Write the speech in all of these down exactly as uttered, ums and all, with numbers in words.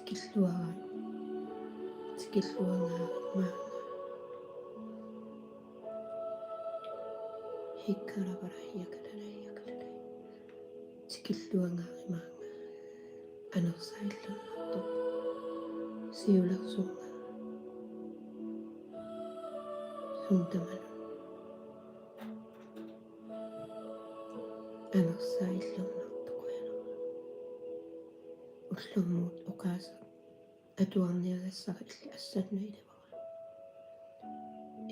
Tikilluara-, tikilluangaarit maanga. Hikkarabara hiakalahiakalahi. Tikilluangaarit maanga. Anersaallernartoq. Siulersornga. Sundamanu. Anersaallernartoq. Ullormut oqaaseq atuarniagassara illit assannut ilivara.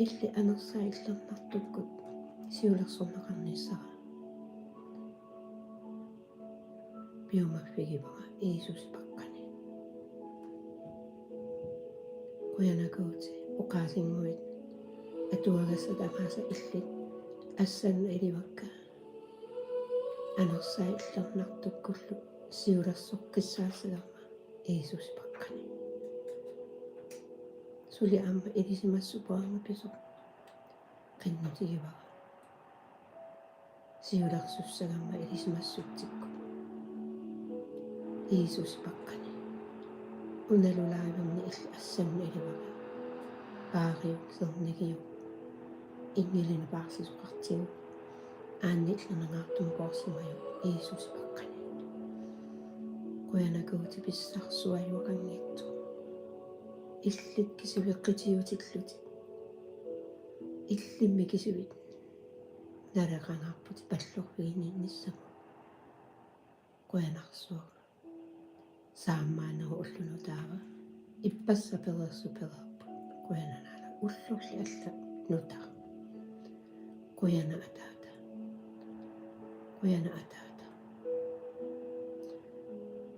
Illit anersaallernartukkut siulersorneqarnissara. Piumaffigivara Jiisusi paqqani. Qujanaq Guuti oqaasinnguit atuagassat tamaasa illit assannut ilivakka. Anersaallernartukkullu siulersoqqissaassagamma Jiisusi paqqani. Suli aamma ilisimassupoq aamma pisoq qinnutigivara. Siulersussagamma ilisimassutsikkut. Jiisusi paqqani. Unalu live-erni illit assannut ilivara. Paariuk, sernigiuk. Inngilinut paarsisoqartigu. Aanniit nangaartumik koorsimajuk Jiisusi paqqani. Qujanaq Guuti pissarsuajuaqanngitsoq. Illit kisivit qitiutillutit. Illimmi kisivit naleqangaarputit pallorfiginninnissamut. Qujanarsuaq. Saammaannerup ulloq nutaaq. Ippassaq pereersut pereerput. Qujanaq naala ullorli allat nutaaq. Qujanaq ataata. Qujanaq ataata.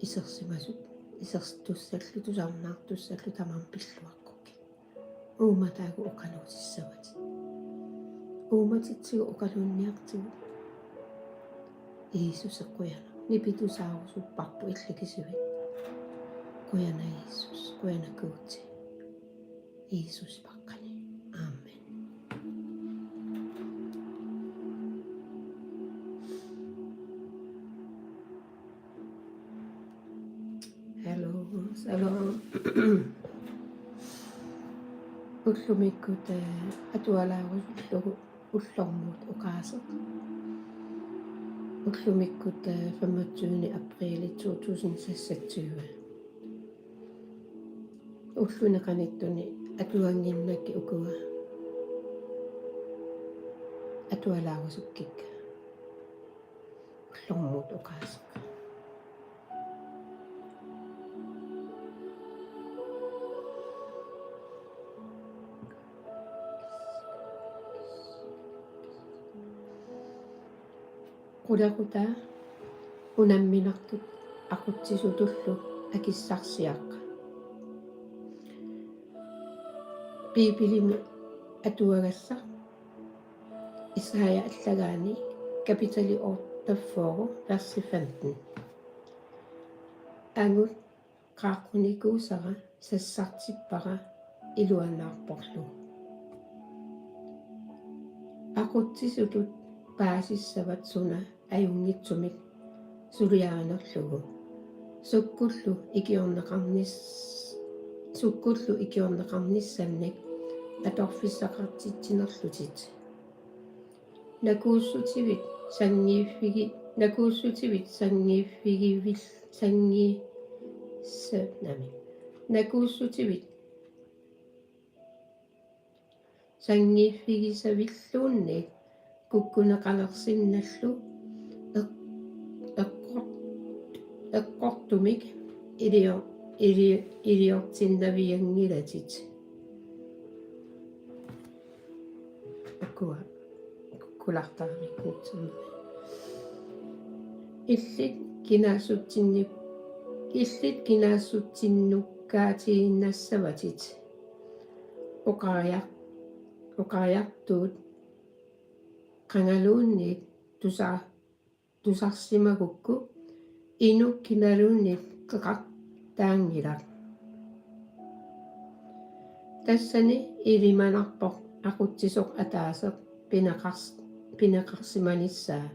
Isersimasut, isertussallu, tusarnaartussallu tamarmik pilluaqqukkit. Uumataagut oqaluutissavatit. Uumatitsigut oqaluunniartigut. Jiisusi qujanaq. Nipitusaarusupparput illit kisivit. Qujanaq Jiisus, qujanaq Guuti. Jiisusi paqqani. Amen. Hello, hello. Ullumikkut, eh, atualaarusullugu ullormut oqaaseq. Ullumikkut, eh, femogtyvende april to tusind seksogtyve. Ulluni qanittuni atuannginnakkit ukua atualaarusukkikka. Ullormut oqaaseq. Qulequtaa unamminartut aqutsisutullu akissarsiaq. Biibilimi atuagassaq Esaja allagaani kapitali otteogfyrre, versi femten. Angut qaaqqunikuusara sassartippara iluanaarporlu. Aqutsisutut paasissavat suna ajunngitsumik suliarinerlugu. Sukkullu ikiorneqarnis-, sukkullu ikiorneqarnissannik atorfissaqartitsinerlutit. Nakuussutivit sanngiiffigi-, nakuussutivit sanngiiffigivil-, sanngi-, s-, nami. Nakuussutivit sanngiiffigisavilluunniit kukkuneqalersinnallu eq-, eqqor-, eqqortumik ilio-, ili-, iliortinnavianngilatit. Ukua kukkulartaramikkuutsinni. Illit kinaassutsinni-, illit kinaassutsinnukkaatiinnassavatit. Oqariar-, oqariartuut qangaluunniit tusa-, tusarsimagukku inuk kinaluunniit qeqartaanngilaq. Tassani ilimanarpoq aqutsisoq ataaseq pineqars-, pineqarsimanissaa.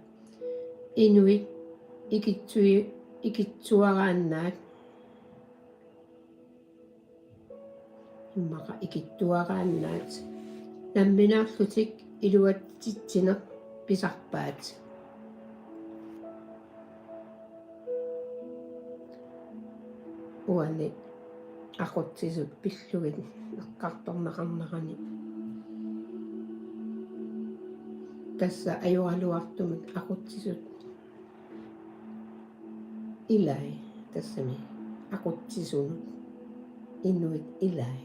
Inuit ikitsui-, ikitsuaraannaat Immaqa ikittuaraannaat nammineerlutik iluatsitsineq pisarpaat. Uani aqutsisut pillugit eqqartorneqarnerani. Tassa ajoraluartumik aqutsisut ilai, tassami aqutsisunut inuit ilai.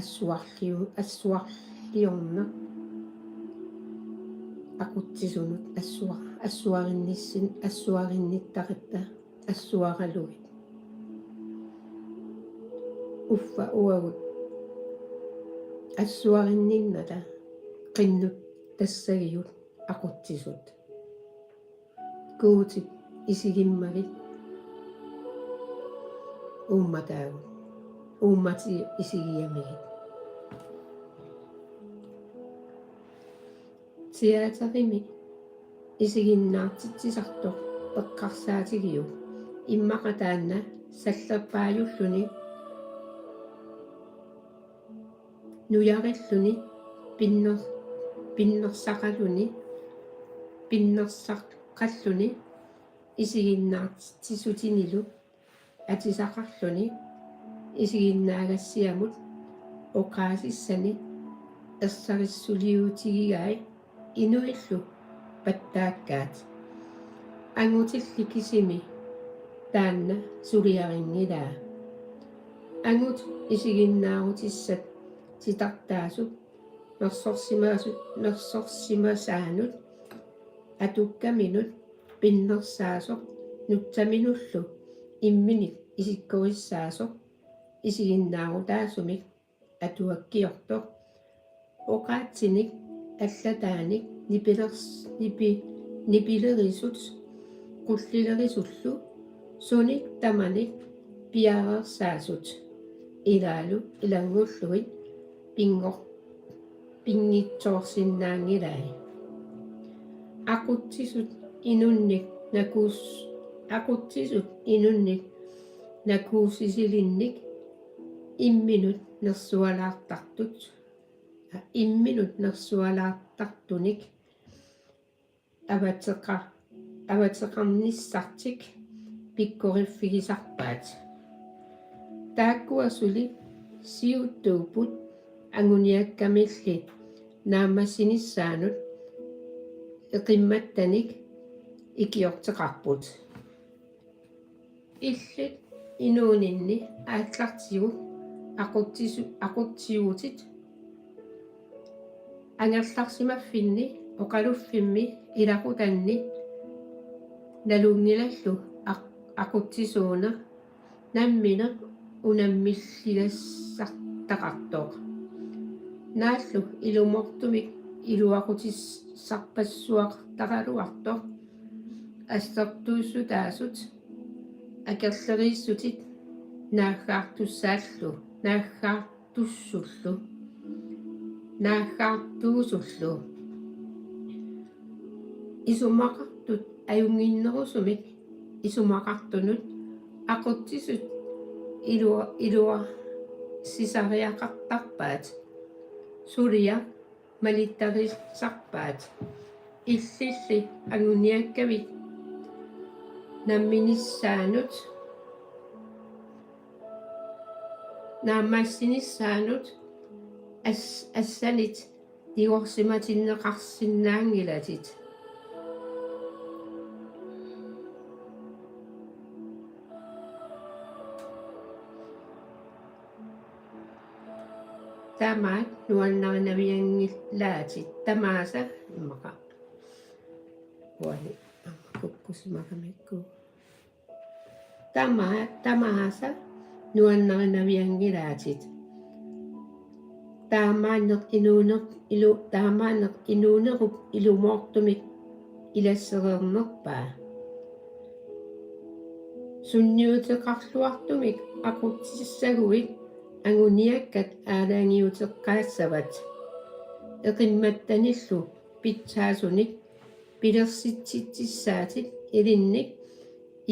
Assuarliu-, assuarliorneq aqutsisunut assua-, assuarinnissin-, assuarinnittarippaa assuaralugit. Uffa uagut assuarinninnata qinnutassagigut aqutsisut. Guutip isigimmagit uummataagut. Uummatiup isigigamigit. Teaterimi isiginnaartitsisartoq eqqarsaatigiuk. Immaqa taanna sallerpaajulluni, nujarilluni, pinner-, pinnersaqaluni, pinnersaqalluni isiginnaartitsisutinilu atisaqarluni isiginnaagassiamut oqaasissani ersarissuliutigigai inuillu pattaakkaat. Angutilli kisimi taanna suliarinngilaa. Angut isiginnaarutissat titartaasup nersorsimasu-, nersorsimasaanut atukkaminut pinnersaasoq nutsaminullu imminit isikkorissaasoq isiginnaarutaasumik atuakkiortoq, oqaatsinik allataanik nipilers-, nipi-, nipilerisut qullilerisullu sunik tamanik piareersaasut ilaalu ilanngullugit pinngor-, pinngitsoorsinnaanngilai. Aqutsisut inunnik nakuus-, aqutsisut inunnik nakuussisilinnik imminut nersualaartartut, imminut nersualaartartunik avateqa-, avateqarnissartik pikkoriffigisarpaat. Taakkua suli siuttuupput anguniakkamilli naammassinissaanut eqimmattanik ikiorteqarput. Illit inuuninni aallartigu aqutsisu-, aqutsigutit angerlarsimaffinni oqaluffimmi ilaqutanni nalunngilallu aq-, aqutsisuuneq nammineq unammilligassartaqartoq. Naallu ilumoortumik iluaqutissarpassuaqartaraluartoq assertuussutaasut akerleriissutit naaggaartussaallu, naaggaartussullu, naaggaartuusullu. Isumaqartut ajunnginnerusumik isumaqartunut aqutsisut ilua-, iluarsisariaqartarpaat. Suliaq malittarisarpaat. Illilli anguniakkavit namminissaanut, naammassinissaanut as-, assanit tigorsimatinneqarsinnaanngilatit. Tamaat nuannarinavianngilaatit tamaasa immaqa. Uani aamma kukkusimagamikku. Tama-, tamaasa nuannarinavianngilaatit. Taamaanneq inuuneq ilu-, taamaanneq inuunerup ilumoortumik ilassereernerpaa. Sunniuteqarluartumik aqutsissaguit anguniakkat aalajangiuteqqaassavat. Eqimmattanillu pitsaasunik pilersitsitsissaatit ilinnik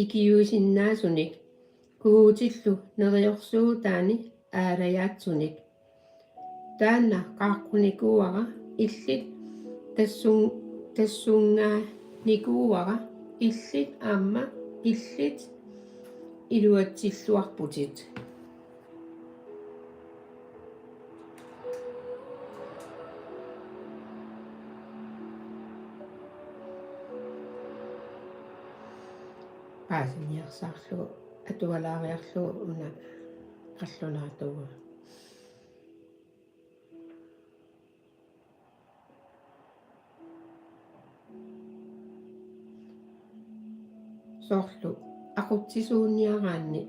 ikiuisinnaasunik Guutillu neriorsuutaani aalajaatsunik. Taanna qaaqqunikuuara illit tassun-, tassungaanikuuara illit aamma illit iluatsilluarputit. Paasiniarsaarlugu atualaariarlugu una qallunaatuuvoq. Soorlu aqutsisuuniaraanni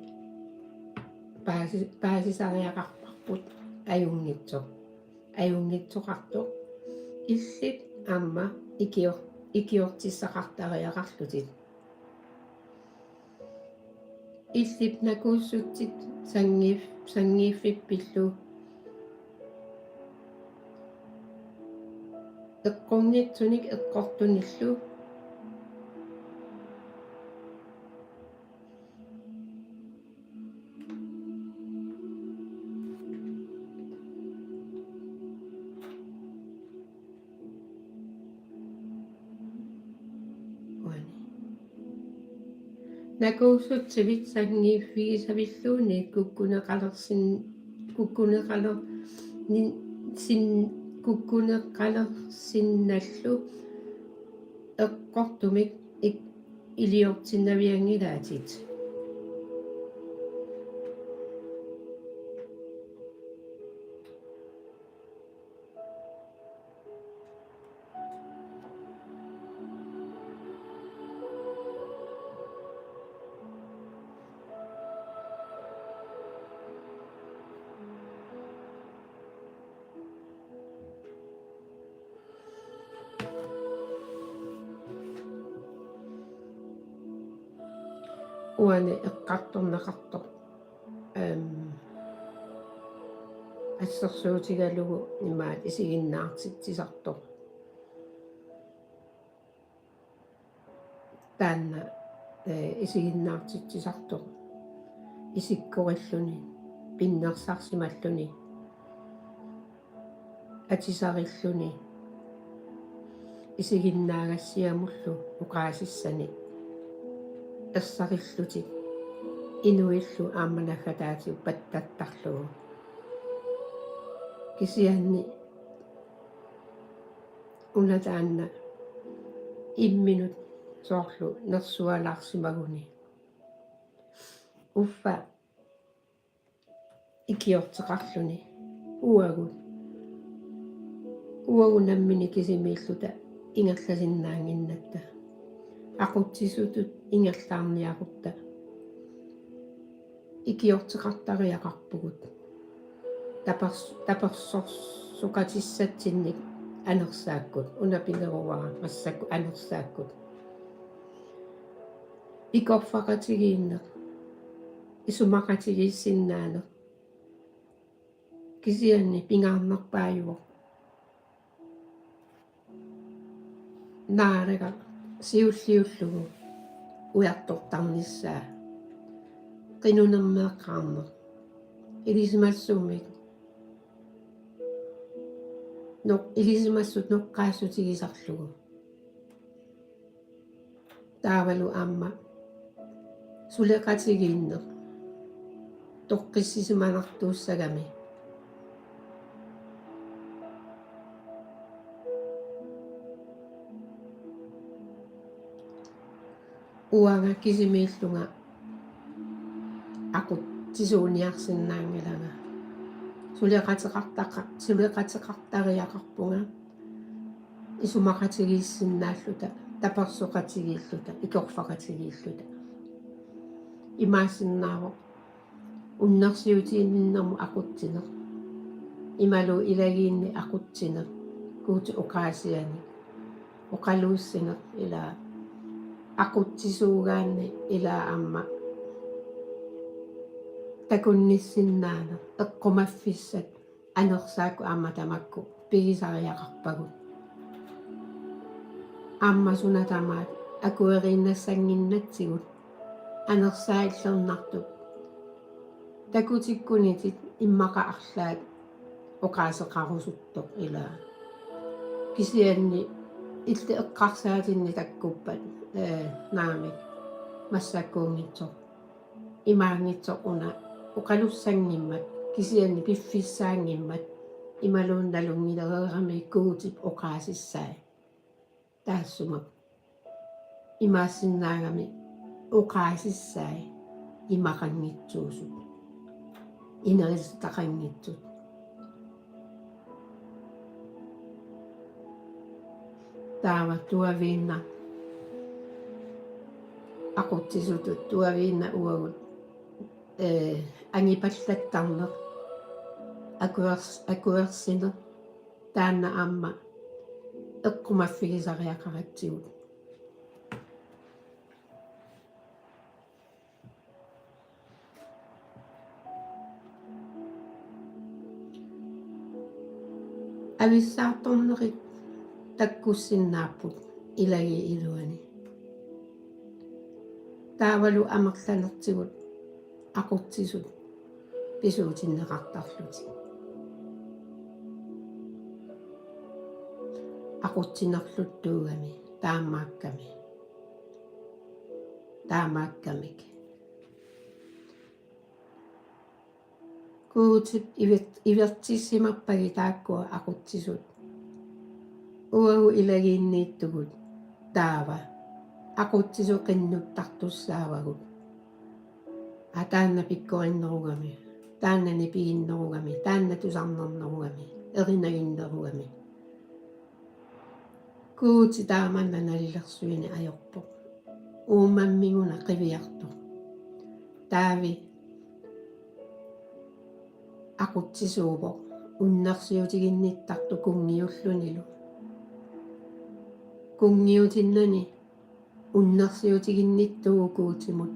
paasi-, paasisariaqarparput ajunngitsoq. Ajunngitsoqartoq. Illit aamma ikior-, ikiortissaqartariaqarlutit. Illit nakuussutsit sanngiif-, sanngiiffippillu. Eqqunngitsunik eqqortunillu. Uani. Nakuussutsivit sanngiiffigisavilluunniit kukkuneqalersin-, kukkuneqaler-, nin-, sin-, kukkuneqalersinnallu eqqortumik ik-, iliortinnavianngilaatit. Uani eqqartorneqartoq, ehm, assersuutigalugu imaat isiginnaartitsisartoq. Taanna, eh, isiginnaartitsisartoq isikkorilluni, pinnersarsimalluni, atisarilluni, isiginnaagassiamullu oqaasissani ersarillutit inuillu aamma naggataatigut pattattarlugu. Kisianni una taanna imminut soorlu nersualaarsimaguni. Uffa ikiorteqarluni uagut. Uagut nammineq kisimiilluta ingerlasinnaannginnatta. Aqutsisutut ingerlaarniarutta. Ikiorteqartariaqarpugut. Tapers-, tapersersoqatissatsinnik anersaakkut, una pineruara massakkut anersaakkut. Ikorfaqatigiinneq, isumaqatigiissinnaaneq. Kisianni pingaarnerpaajuvoq. Naalaga siulliullugu ujartortarnissaa. Qinunermeeqqaarneq. Ilisimassummik. Noq-, ilisimassut noqqaassutigisarlugu. Taavalu aamma suleqatigiinneq toqqissisimanartuussagami. Uanga kisimiillunga aqutsisuuniarsinnaanngilanga. Suleqateqartaqa-, suleqateqartariaqarpunga. Isumaqatigiissinnaalluta, tapersoqatigiilluta, ikorfaqatigiilluta. Imaassinnaavoq unnersiutiginninnermut aqutsineq. Imaluunniit ilagiinni aqutsineq. Guutip oqaasianik. Oqaluussineq ila aqutsisuugaanni ila aamma takunnissinnaaneq. Eqqumaffissat. Anersaakkut aamma tamakku pigisariaqarpagut. Aamma suna tamaat akueriinnassannginnatsigut anersaallernartup Takutikkunitit immaqa arlaat oqaaseqarusuttoq ilaa. Kisianni illit eqqarsaatinni takkuppat, ee, naamik, massakkuunngitsoq. Imaanngitsoq una oqalussanngimmat, kisianni piffissaanngimmat, imaluunniit nalunngilereerami Guutip oqaasissai. Taassuma imaassinnaagami oqaasissai imaqanngitsuusut, inerisitaqanngitsut. Taava tuaviinnaq aqutsisutut, tuaviinnaq uagut, ee, angipallattarneq, akuers-, akuersineq, taanna aamma eqqumaffigisariaqaratsigu. Avissaartornerit takkussinnaapput ilagiit iluani. Taavalu amerlanertigut aqutsisut pisuutinneqartarlutik. Aqutsinerluttuugami, taamaakkami. Taamaakkamik. Guutip iver-, ivertissimappagit taakkua aqutsisut. Uagut ilagiinniittugut taava aqutsisut qinnuttartussaavagut. Aa, taanna pikkorinnerugami, taanna nipiginnerugami, taanna tusarnernerugami, erinaginnerugami. Guuti taamanna nalilersuineq ajorpoq. Uummammiguna qiviartoq. Taavi aqutsisuuvoq unnersiutiginnittartoq kunngiullunilu. Kunngiutinnani unnersiutiginnittuuvoq Guutimut.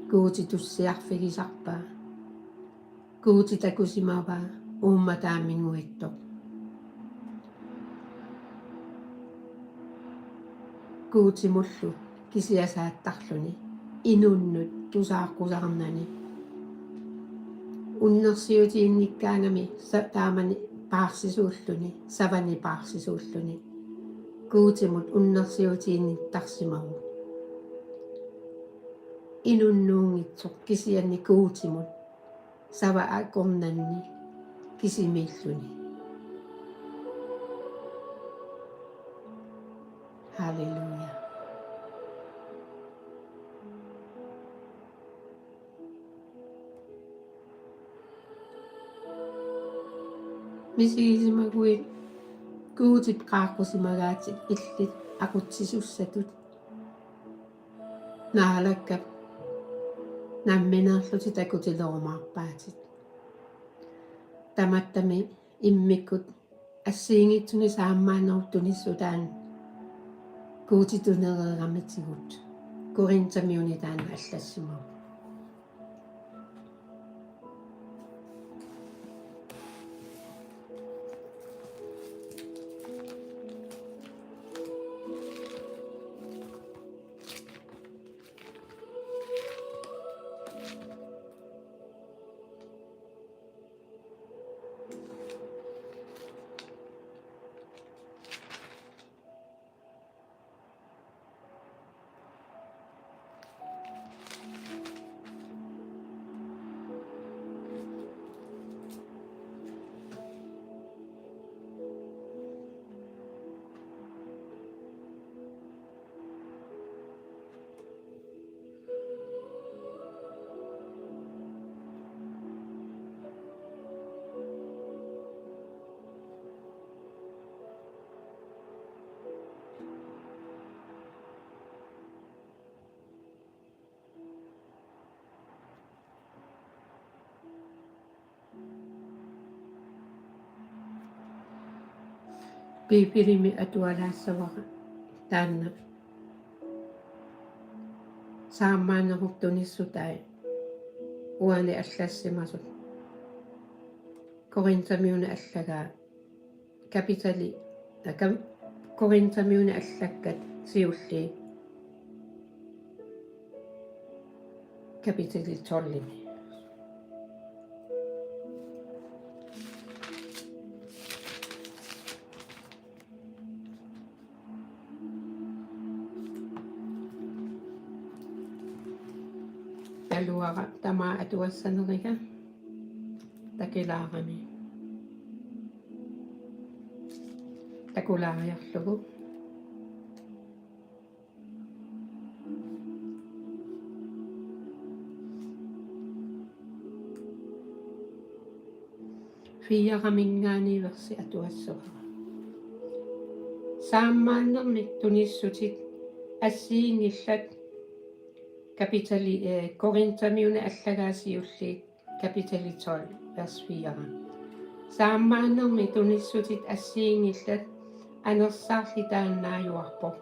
Guuti tussiarfigisarpaa. Guuti takusimavaa uummataaminnguittoq. Guutimullu kisiasaattarluni, inunnut tusaaqqusarnani. Unnersiutiginnikkaangami sa-, taamani paarsisuulluni, savani paarsisuulluni. Guutimut unnersiutiginnittarsimavoq. Inunnuunngitsoq kisianni Guutimut sava akornanni kisimiilluni. Halleluja. Misigisimaguit Guutip qaaqqusimagaatit illit aqutsisussatut. Naalakkap nammineerlutit takutilerumaarpaatit. Tamattami immikkut assigiinngitsunik saammaannerup tunissutaani Guutip tunereeramitigut. Korintamiunit taanna allassimavoq. Biibilimi atualaassavara taanna saammaannerup tunissutai uani allassimasut. Korintamiunit allagaa kapitali, aa, kam-, Korintamiunit allakkat siulliit. kapitali tolvimi. Taluara tamaat atuassaneriga takilaarami. Takulaariarlugu. Fireminngaanniit versi atuassavara. Saammaannermik tunissutit assigiinngillat, kapitali, eh, Korinthimiunit allagai siulliit, kapitali tolv, vers fire. Saammaannermik tunissutit assigiinngillat, anersaarli taannaajuarpoq.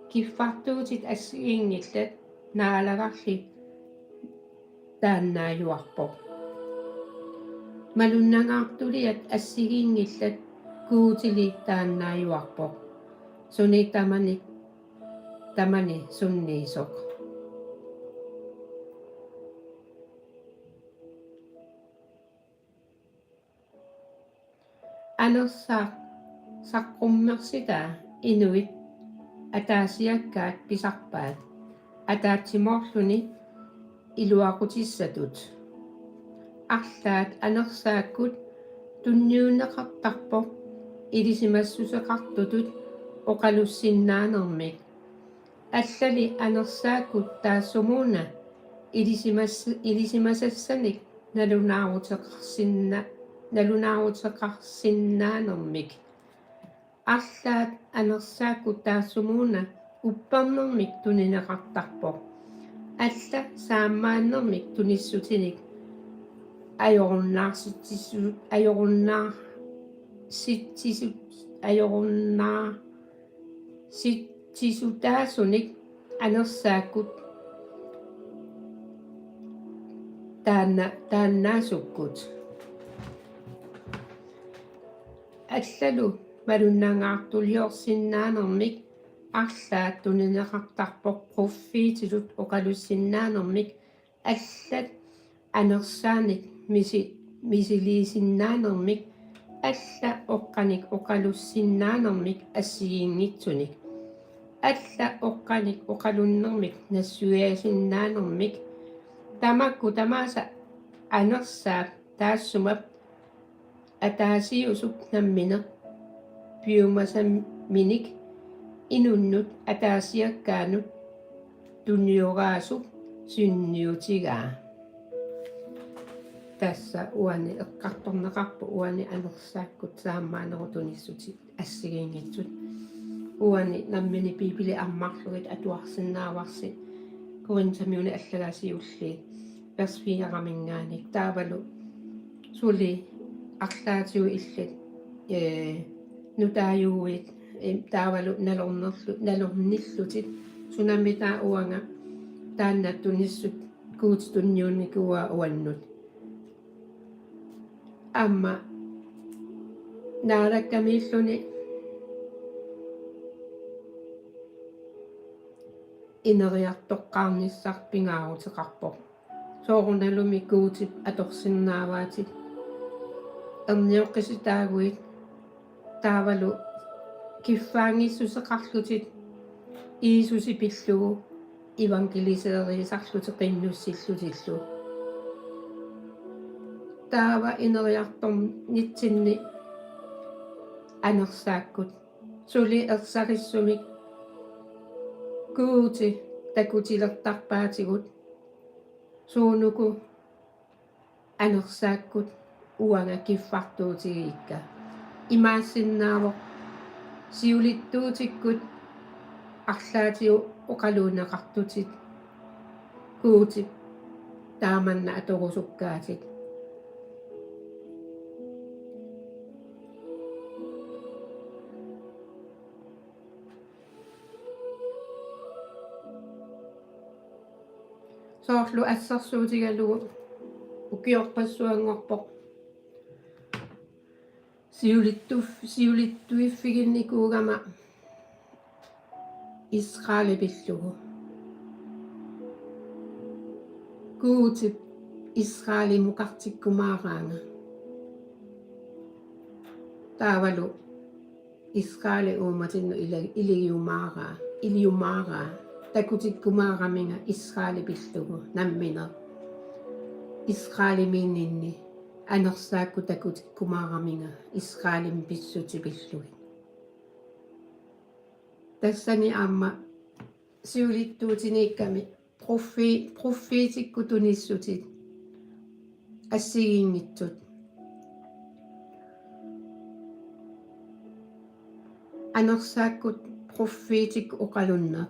Kiffartuutit assigiinngillat, naalagarli taannaajuarpoq. Malunnangaartuliat assigiinngillat, Guutili taannaajuarpoq. Suni tamani, tamani sunniisoq. Anersaaq saqqummersitaa inuit ataasiakkaat pisarpaat, ataatsimoorluni iluaqutissatut. Arlaat anersaakkut tunniunneqartarpoq ilisimassuseqartutut oqalussinnaanermik. Allali anersaakkut taassumuuna ilisimas-, ilisimasassanik nalunaaruteqarsinna-, nalunaaruteqarsinnaanermik. Arlaat anersaakkut taassumuuna uppernermik tunineqartarpoq. Alla saammaannermik tunissutinik ajorunnaarsitsisut, ajorunnaarsitsisut, ajorunnaar-, sit-, sitsisutaasunik anersaakkut taanna-, taannaasukkut. Allalu malunnangaartuliorsinnaanermik arlaat tunineqartarpoq quffiititut oqalussinnaanermik, allat anersaanik misi-, misiliisinnaanermik, alla oqqanik oqalussinnaanermik assigiinngitsunik, alla oqqanik oqalunnermik nassuiaasinnaanermik, tamakku tamaasa anersaap taassuma ataasiusup nammineq piumasaminik inunnut ataasiakkaanut tunniuraasup sunniutigaa. Tassa uani eqqartorneqarpoq uani anersaakkut saammaanerup tunissutit assigiinngitsut. Uani nammineq Biibili ammarlugit atuarsinnaavarsi Korinthimiunit allagai siulliit, vers fireminngaanniit. Taavalu suli arlaatigut illit, ee, nutaajuit, ee, taavalu nalornerlu-, nalornillutit, sunamita uanga taanna tunissut Guutip tunniunnikuuaa uannut. Aamma Naalakkamiilluni ineriartoqqaarnissaq pingaaruteqarpoq. Soorunalumi Guutip atorsinnaavaatit ernioqqisitaaguit taavalu kiffaanngissuseqarlutit Jiisusi pillugu evangeliseeriisarlutit qinnussillutillu. Taava ineriartornitsinni anersaakkut suli ersarissumik Guuti takutilertarpaatigut suunuku anersaakkut uanga kiffartuutigigikka. Imaassinnaavoq siulittuutikkut arlaatigut oqaluunneqartutit Guutip taamanna atorusukkaatit. Soorlu assersuutigalugu ukiorpassuanngorpoq siulittu-, siulittuiffiginnikuugama Israeli pillugu. Guutip Israelimukartikkumaaraanga. Taavalu Israeli uummatinnut ila-, iliumaaraa, iliumaaraa, takutikkumaaraminga Israeli pillugu nammineq. Israelimiinninni anersaakkut takutikkumaaraminga Israelimi pissutsit pillugit. Tassani aamma siulittuutiniikkami profi-, profeetikkut tunissutit assigiinngitsut. Anersaakkut profeetikkut oqalunneq,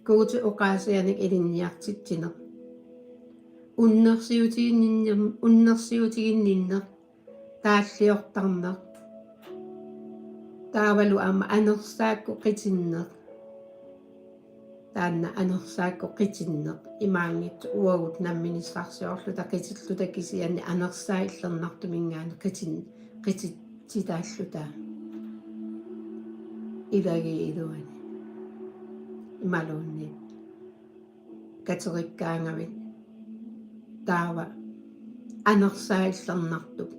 Guutip oqaasianik ilinniartitsineq, unnersiutiginninner-, unnersiutiginninneq, taalliortarneq. Taavalu aamma anersaakkut qitinneq. Taanna anersaakkut qitinneq imaanngitsoq uagut namminissarsiorluta qitilluta kisianni anersaat illernartuminngaanniit qitin-, qititsitaalluta. Ilagiit iluani. Imaluunniit katerikkaangavit taava anersaat illernartup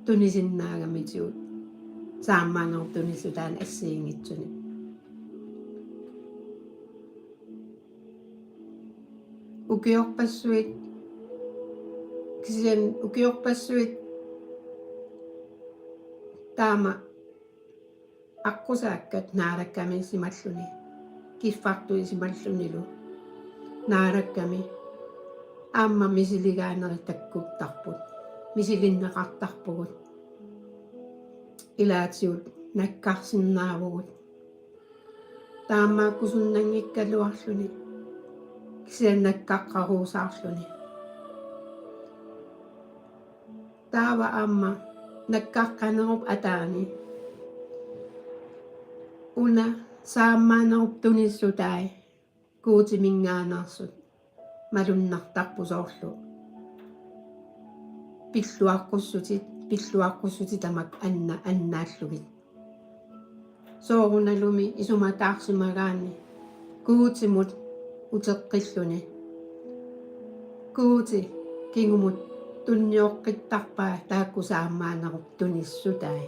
tunisinnaagamitsigut saammaanerup tunissutaanik assigiinngitsunik. Ukiorpassuit, kisianni ukiorpassuit taama aqqusaakkat Naalakkamisimallutik, kiffartuisimallunilu Naalakkami aamma misiligaanerit takkuttarput, misilinneqartarpugut, ilaatigut nakkarsinnaavugut. Taamaakkusunnanngikkaluarluni, kisianni nakkaqqaruusaarluni. Taava aamma nakkaqqanerup ataani una saammaanerup tunissutai Guutiminngaanneersut malunnartarput soorlu pilluaqqussutit, pilluaqqussutit tamakku anna-, annaallugit. Soorunalumi isumataarsimagaanni Guutimut uteqqilluni. Guuti kingumut tunnioqqittarpaa taakku saammaanerup tunissutai.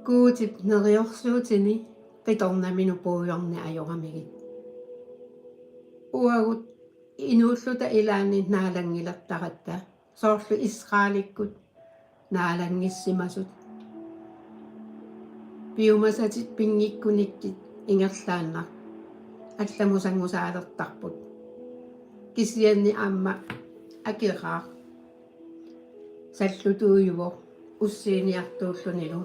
Guutip neriorsuutini qitornaminut puigorneq ajoramigit. Uagut inuulluta ilaanni naalanngilertaratta, soorlu Israelikkut naalanngissimasut. Piumasatit pinngikkunikkit ingerlaannaq allamut sangusaalertarput. Kisianni aamma Akeraaq sallutuujuvoq ussiiniartuullunilu.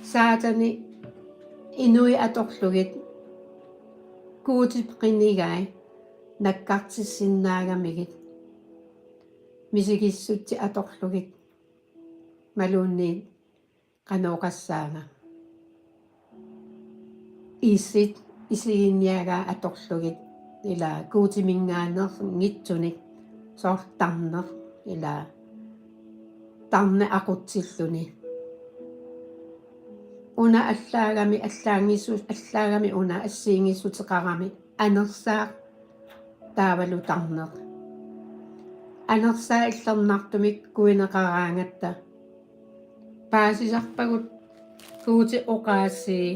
Saatani inuit atorlugit Guutip qinigai nakkartissinnaagamigit, misigissutsit atorlugit, imaluunniit qanoq oqassaanga, isit isiginniagaat atorlugit, ila Guutiminngaanneerngitsunik, soorlu tarneq, ila tarneq aqutsilluni. Una allaagami, allaanngissu-, allaagami una assigiinngissuteqarami anersaaq taavalu tarneq. Anersaat illernartumik kuineqaraangatta paasisarpagut Guutip oqaasii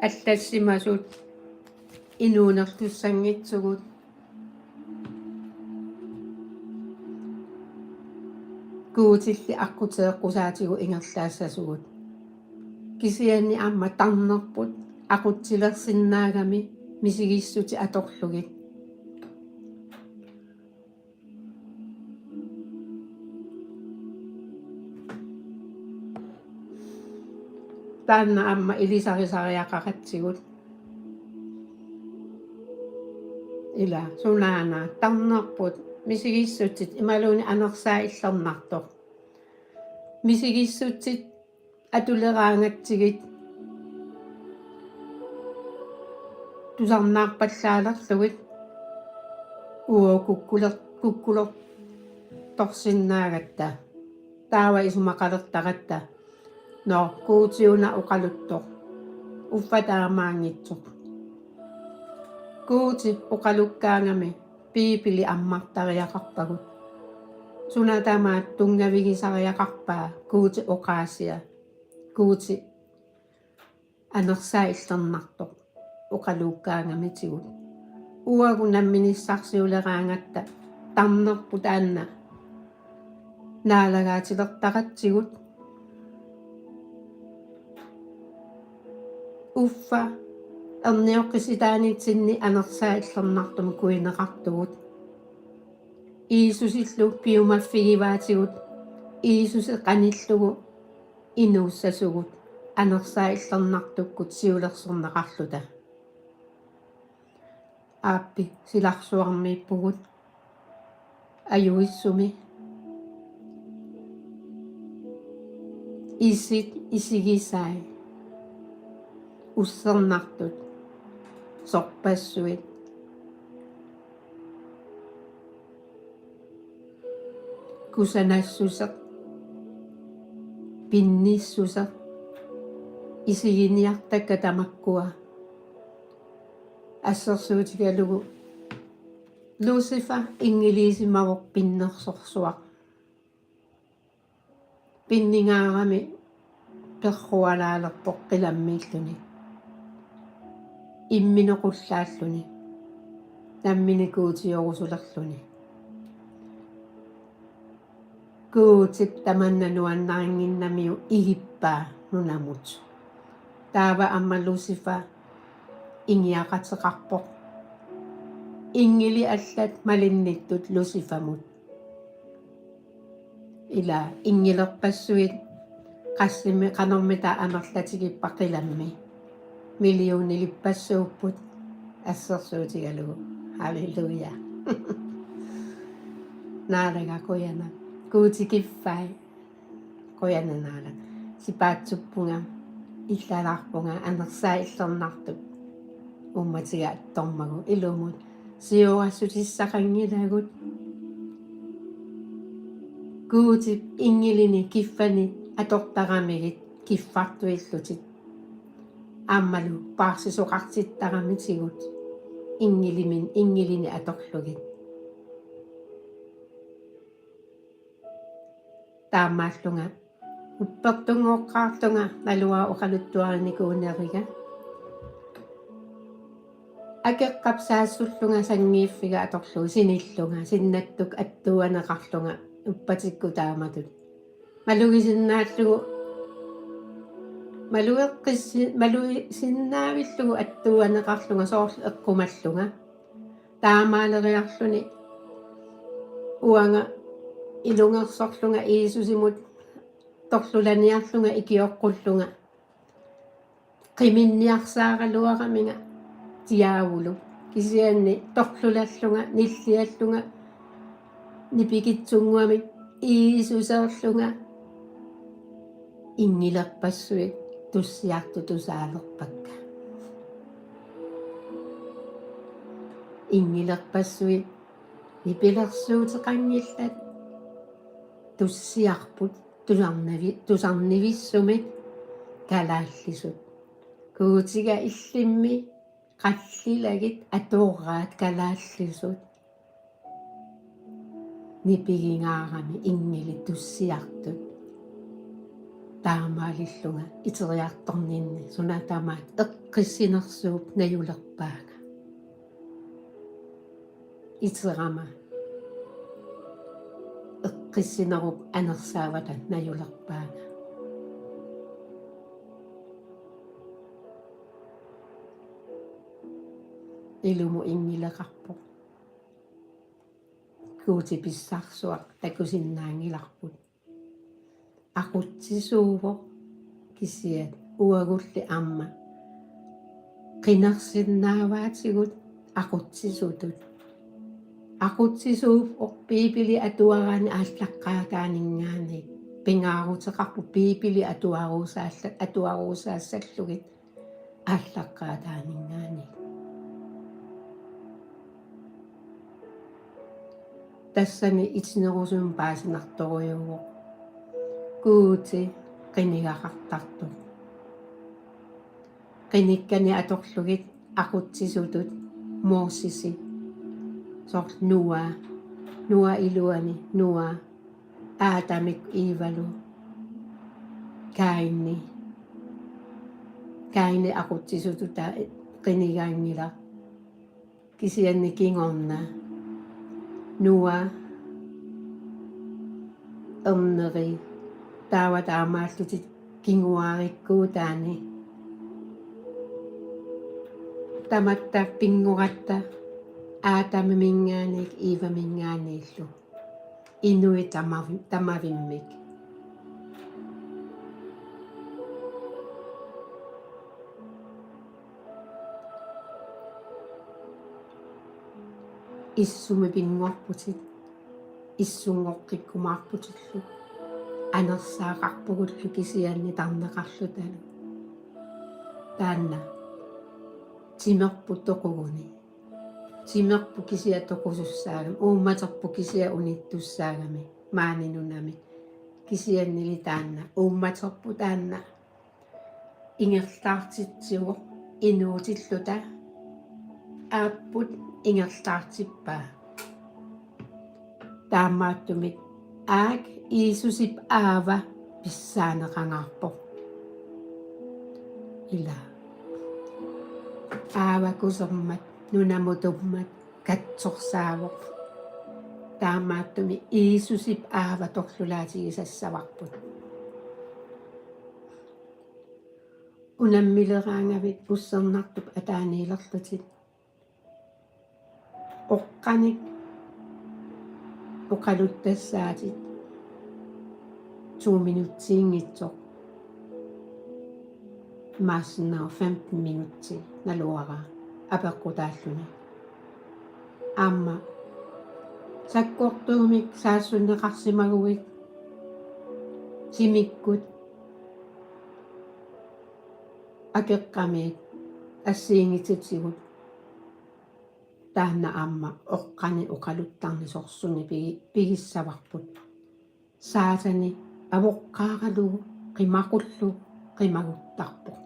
allassimasut inuunertussanngitsugut, Guutilli aqquteeqqusaatigut ingerlaassasugut. Kisianni aamma tarnerput aqutsilersinnaagami misigissutsit atorlugit. Taanna aamma ilisarisariaqaratsigu. Ila sunaana tarnerput misigissutsit imaluunniit anersaat illernartoq. Misigissutsit atuleraangatsigit tusarnaarpallaalerlugit uagut kukkuler-, kukkulertorsinnaagatta. Taava isumaqalertaratta: Nå, Guuti una oqaluttoq. Uffa taamaanngitsoq. Guuti oqalukkaangami Biibili ammartariaqarpagut. Suna tamaat tunngavigisariaqarpaa Guuti oqaasia. Guuti anersaallernartoq oqalukkaangamitigut. Uagut namminissarsiuleraangatta tarnerput taanna naalagaatilertaratsigu. Uffa ernioqqissitaanitsinni anersaallernartumik kuineqartugut. Jiisusillu piumaffigivaatigut, Jiisusi qanillugu inuussasugut anersaallernartukkut siulersorneqarluta. Aappi silarsuarmiippugut ajuissumi. Isit isigisai. Ussernartut. Sorpassuit. Kusanassuseq, pinnissuseq, isiginiartakka tamakkua. Assersuutigalugu Lucifer inngiliisimavoq pinnersorsuaq. Pinningaarami perrualaalerpoq qilammiilluni. Imminequllaalluni. Nammineq guutiorusulerluni. Guutip tamanna nuannarinnginnamiuk igippaa nunamut. Taava aamma Lucifer ingiaqateqarpoq. Inngilit allat malinnittut Lucifermut. Ila inngilerpassuit qassimi qanormita amerlatigippat qilammi. Millionilippassuupput assersuutigalugu. Halleluja. Naalaga qujanaq. Guuti kiffai. Qujanaq Naalaga. Sipaatsuppunga. Illalaarpunga anersaallernartut. Uummatiga attormagu ilumut. Sioorassutissaqanngilagut. Guutip inngilini kiffani atortaramigit kiffartuillutit. Aammalu paarsisoqartittaramitigut inngilimin inngilini atorlugit. Taamaallunga uppertunngoqqaarlunga naluara oqaluttuarinikuuneriga. Akeqqap saassullunga sanngiiffiga atorlugu sinillunga, sinnattukkut attuuaneqarlunga uppatikkut taamatut. Malugisinnaallugu, malugeqqissi-, malugisinnaavillugu attuuaneqarlunga soorlu eqqumallunga. Taamaaleriarluni uanga ilungersorlunga Jiisusimut torlulaniarlunga ikioqqullunga. Qiminniarsaaraluaraminga diaavulu. Kisianni torlulallunga, nilliallunga, nipikitsunnguamik Jiisuseerlunga. Inngilerpassuit tussiartut tusaalerpakka. Inngilerpassuit nipilersuuteqanngillat tussiarput tusarnavi-, tusarnivissumik kalaallisut. Guutiga illimmi qallilagit atoraat kalaallisut. Nipigingaarami inngilit tussiartut. Taamaalillunga iteriartorninni suna tamaat eqqissinersuup najulerpaanga. Iterama eqqissinerup anersaavata najulerpaanga. Ilumut inngileqarpoq. Guutip pissarsuaq takusinnaanngilarput. Aqutsisuuvoq kisiat uagulli aamma qinersinnaavaatigut aqutsisutut. Aqutsisuuvoq Biibili atuaraanni aallaqqaataaninngaanniit. Pingaaruteqarpoq Biibili atuaruusaalla-, atuaruusaassallugit aallaqqaataaninngaanniit. Tassani itinerusumik paasinartorujuuvoq Guuti qinigaqartartoq. Qinikkanik atorlugit aqutsisutut Mosesi, soorlu Noa, Noa iluani Noa, Adamip Evalu, Kaini, Kaini aqutsisutut ta-, qinigaanngilaq. Kisianni kingorna Noa, erneri, taava taamaallutik kinguaarikkuutaanni. Tamatta pinngoratta Adamiminngaanniit Evamingaanniillu. Inuit tamavi-, tamavimmik. Issumi pinngorputit, issunngoqqikkumaarputillu, anersaaqarpugullu kisianni tarneqarlutalu. Taanna timerput toquguni. Timerput kisiat toqusussaagami, uummaterput kisiat unittussaagami maani nunami. Kisiannili taanna uummaterput taanna ingerlaartitsivoq inuutilluta, aapput ingerlaartippaa. Taamaattumik aak Jiisusip aava pissaaneqangaarpoq. Ila. Aava kusermat, nunamutummat, katsorsaavoq. Taamaattumik Jiisusip aava torlulaatigisassavarput. Unammileraangavit ussernartup ataaniilerlutit. Oqqanik oqaluttassaatit to minutsiinngitsoq. Maassinnaavoq femten minutsit naluara apeqqutaalluni. Aamma sakkortuumik saassunneqarsimaguit timikkut akeqqamiit assigiinngitsutigut taanna aamma oqqanik oqaluttarneq sorsunnik pigi-, pigissavarput. Saatani avoqqaaralugu qimaqullugu qimaguttarpoq.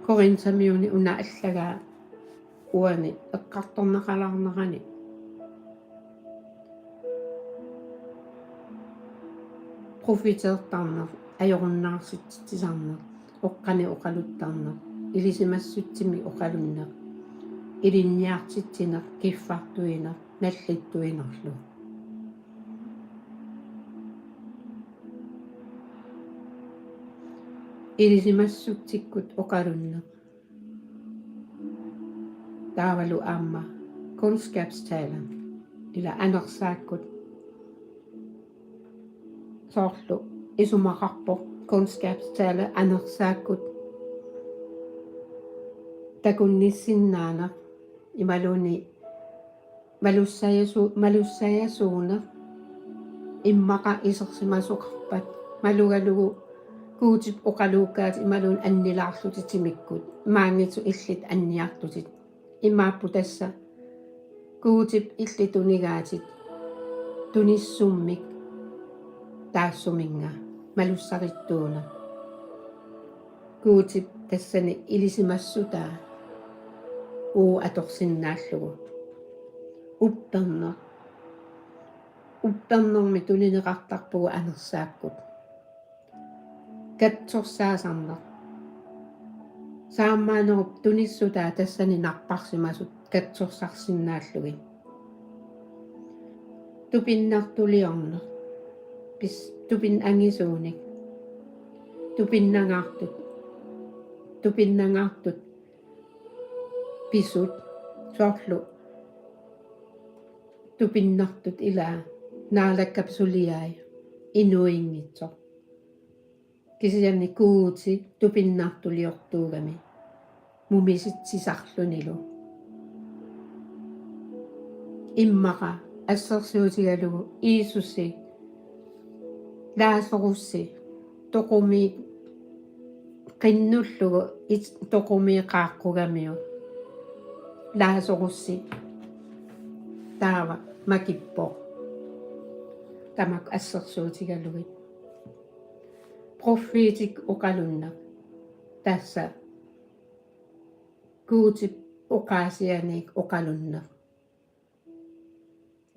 Korintamiuni una allagaa uani eqqartorneqalaarnerani profetertarneq, ajorunnaarsitsitsisarneq, oqqanik oqaluttarneq, ilisimassutsimik oqalunneq, ilinniartitsineq, kiffartuineq, nallittuinerlu. Ilisimassutsikkut oqalunneq. Taavalu aamma kundskabstale, ila anersaakkut. Soorlu isumaqarpoq kundskabstale anersaakkut takunnissinnaaneq imaluunniit malussajasu-, malussajasuuneq immaqa isersimasoqarpat malugalugu Guutip oqaluukkaat imaluunniit annilaarlutit timikkut, maanngitsut illit anniartutit. Imaappoq tassa Guutip illit tunigaatit tunissummik taassuminnga malussarittuuneq. Guutip tassani ilisimassutaa uu atorsinnaallugu. Upperneq. Uppernermik tunineqartarpugut anersaakkut. Katsorsaasarneq. Saammaanerup tunissutaa tassani napparsimasut katsorsarsinnaallugit. Tupinnartuliorneq. Pis-, tupin-, angisuunik. Tupinnangaartut. Tupinnangaartut. Pisut. Soorlu. Tupinnartut ilaa. Naalakkap suliai. Inuinngitsoq. Kisianni Guuti tupinnartuliortuugami mumisitsisarlunilu. Immaqa assersuutigalugu Jiisusi, Lasarusi, toqumiit Qinnullugu it-, toqumiiqaaqqugamiuk. Lazarussi taava makippoq. Tamakku assersuutigalugit. Profeetik oqalunneq. Tassa Guutip oqaasianik oqalunneq.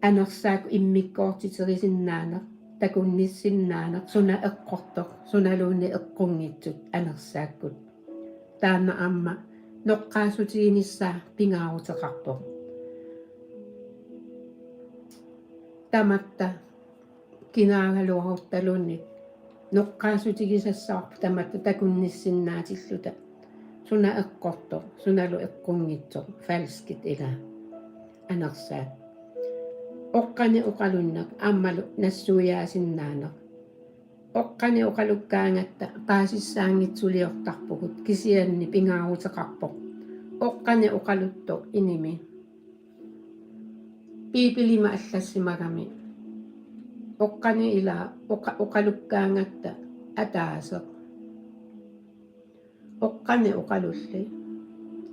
Anersaakkut immikkoortiterisinnaaneq, takunnissinnaaneq, suna eqqortoq, sunaluunniit eqqunngitsut anersaakkut. Taanna aamma noqqaassutiginissaa pingaaruteqarpoq. Tamatta kinaagaluaruttaluunniit noqqaassutigisassavarput tamatta takunnissinnaatilluta. Suna eqqortoq, sunalu eqqunngitsoq, falskit ilaa. Anersaat. Oqqaneq oqalunneq aammalu nassuiaasinnaaneq. Oqqaneq oqalukkaangatta paasissaanngitsuliortarpugut, kisianni pingaaruteqarpoq oqqaneq oqaluttoq inimi. Biibilimi allassimagami oqqaneq ilaa oqa-, oqalukkaangatta ataaseq. Oqqaneq oqalulli.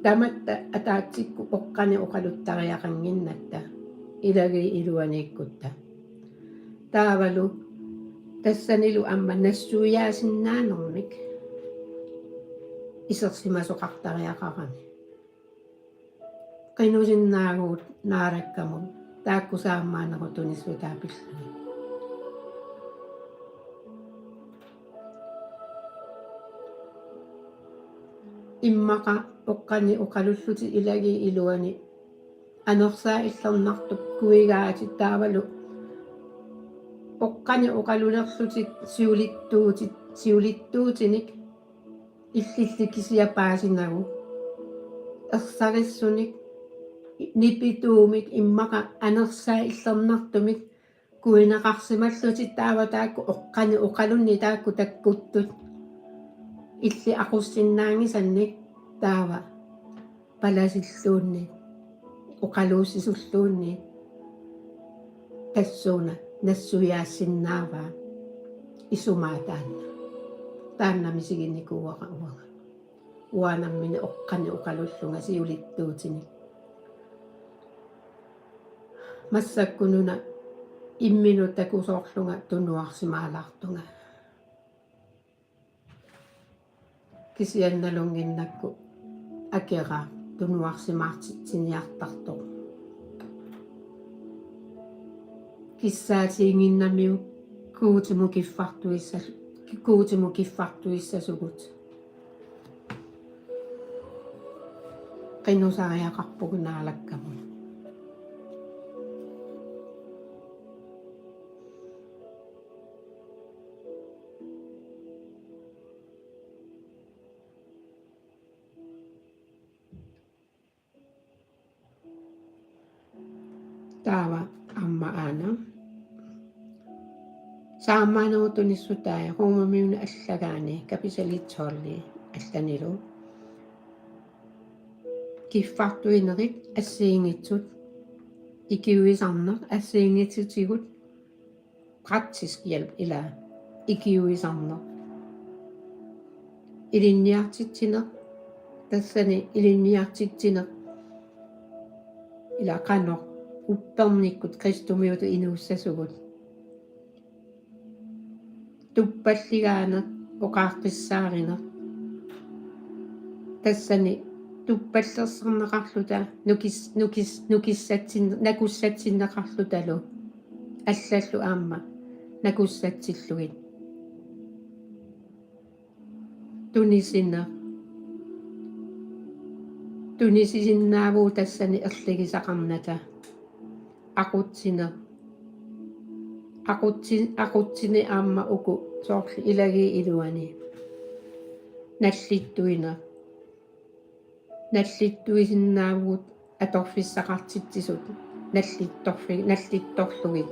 Tamatta ataatsikkut oqqaneq oqaluttariaqannginnatta ilagiit iluaniikkutta. Taavalu tassanilu aamma nassuiaasinnaanermik isersimasoqartariaqarami. Qinusinnaavugut Naalakkamut taakku saammaannerup tunissutaat pillugit. Immaqa oqqaneq oqalullutit ilagiit iluani anersaat illernartup kuigaatit taavalu oqqaneq oqalulerlutit siulittuutit, siulittuutinik illilli kisiat paasinagu. Ersarissunik, nipituumik immaqa anersaat illernartumik kuineqarsimallutit taava taakku oqqaneq oqalunnit taakku takkuttut. Illit aqussinnaanngisannik taava palasilluunniit, oqaluussisulluunniit tassuuna nassuiaassinnaavaa isumaa taanna. Taanna misiginikuuara uanga. Uanga nammineq oqqaneq oqalullunga siulittuutinik. Massakkununa imminut takusoorlunga tunuarsimaalaartunga. Kisianni nalunnginnakku akeraaq tunuarsimaartitsiniartartoq. Kissaatiginnginnamiuk Guutimut kiffartuissas-, Guutimut kiffartuissasugut. Qinusariaqarpugut Naalakkamut. Taava aamma aana. Saammaannerup tunissutai Romamiunut allagaani kapitali tolv allanilu. Kiffartuinerit assigiinngitsut ikiuisarneq assigiinngitsutigut praktisk hjælp ilaa ikiuisarneq. Ilinniartitsineq, tassani ilinniartitsineq ilaa qanoq uppernikkut kristumiutut inuussasugut. Tuppalligaaneq, oqaaqqissaarineq. Tassani tuppallersorneqarluta nukis-, nukis-, nukissatsin-, nakussatsinneqarlutalu allallu aamma nakussatsillugit. Tunisineq. Tunisisinnaavugut tassani erligisaqarnata. Aqutsineq. Aqutsi-, aqutsineq aamma uku soorlu ilagiit iluani. Nallittuineq. Nallittuisinnaavugut atorfissaqartitsisut nallittorfi-, nallittorlugit.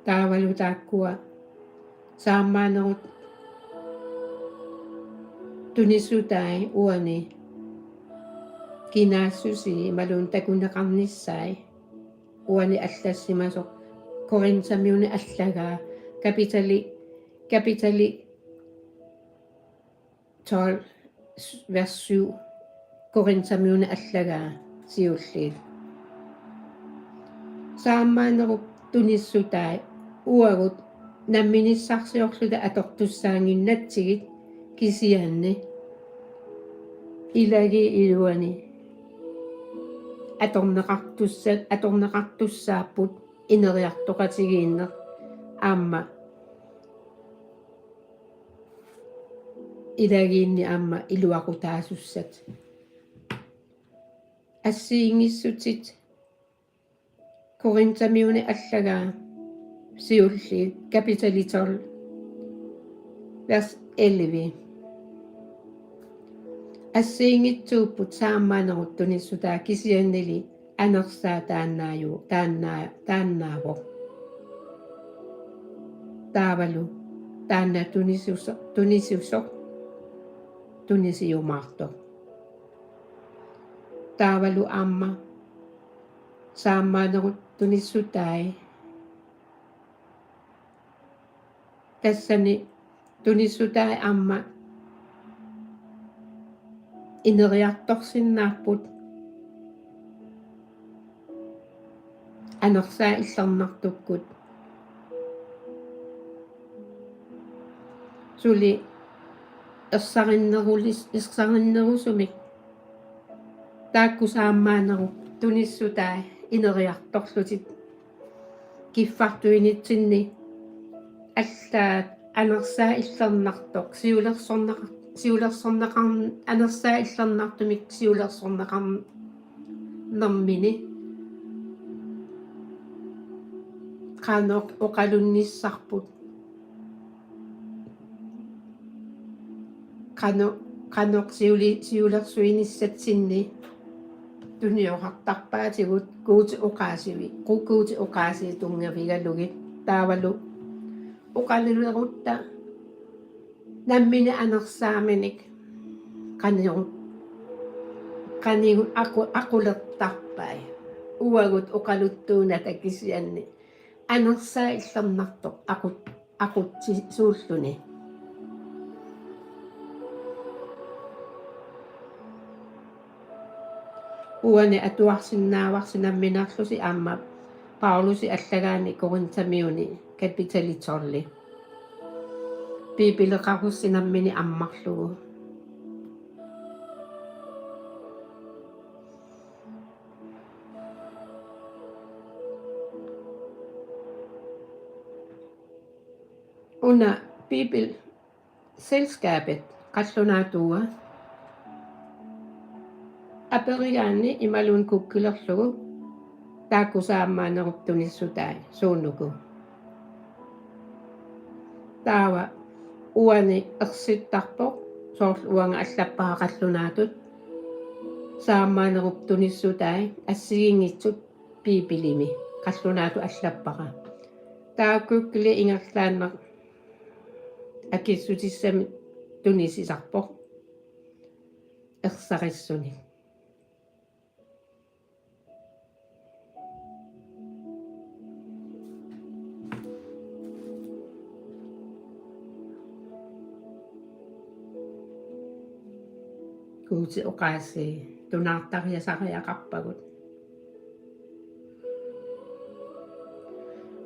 Taavalu taakkua saammaannerup tunissutai uani kinaassusii imaluunniit takuneqarnissai uani allassimasoq Korintamiunit allagaa, kapitali, kapitali tolv, vers syv, Korintamiunit allagaa siulliit. Saammaanerup tunissutai uagut namminissarsiorluta atortussaannginnatsigit, kisianni ilagiit iluani atorneqartussa-, atorneqartussaapput ineriartoqatigiinneq aamma ilagiinni aamma iluaqutaasussat. Assigiinngissutsit, Korintamiunit allagaa siulliit, kapitali tolv, vers elleve. Assigiinngitsuupput saammaanerup tunissutaa, kisiannili anersaa taannaaju-, taanna-, taannaavoq. Taavalu taanna tunisuso-, tunisusoq tunisiumaartoq. Taavalu aamma saammaanerup tunissutai, tassani tunissutai aamma ineriartorsinnaapput anersaa illernartukkut. Suli ersarinnerulis-, ersarinnerusumik taakku saammaanerup tunissutai ineriartorlutik kiffartuinitsinni allaat anersaa illernartoq siulersorneqar-, siulersorneqarn-, anersaa illernartumik siulersorneqarnermini qanoq oqalunnissarput. Qano-, qanoq siuli-, siulersuinissatsinni tuniorartarpaatigut Guutip oqaasii-, Gu-, Guutip oqaasii tunngavigalugit. Taavalu oqalulerutta nammineq anersaaminik qanigut, qanigut aqu-, aqulertarpai. Uagut oqaluttuunata kisianni anersaa illernartoq aqut-, aqutsisuulluni. Uani atuarsinnaavarsi nammineerlusi aamma Paulusip allagaani Korintamiuni kapitali tolvi. Biibileqarussi nammineq ammarlugu. Una Biibil Selskabet qallunaatuua aperigaanni imaluunniit kukkilerlugu taakku saammaanerup tunissutai suunuku. Taava uani ersittarpoq, soorlu uanga allappara qallunaatut saammaanerup tunissutai assigiinngitsut Biibilimi, qallunaatut allappara. Taakkukkuli ingerlaannaq akissutissamik tunisisarpoq ersarissunik. Guutip oqaasii tunaartariasariaqarpagut.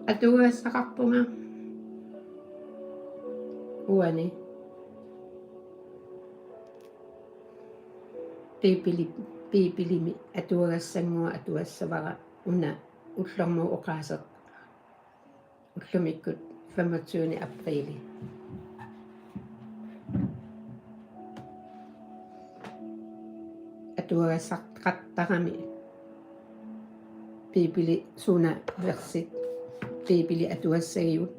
Atuagassaqarpunga uani Biibili-, Biibilimi atuagassannguaq atugassavara, una ullormut oqaaseq ullumikkut femogtyvende aprili. Atuagassaqartarami Biibili suna versit Biibili atugassagigut.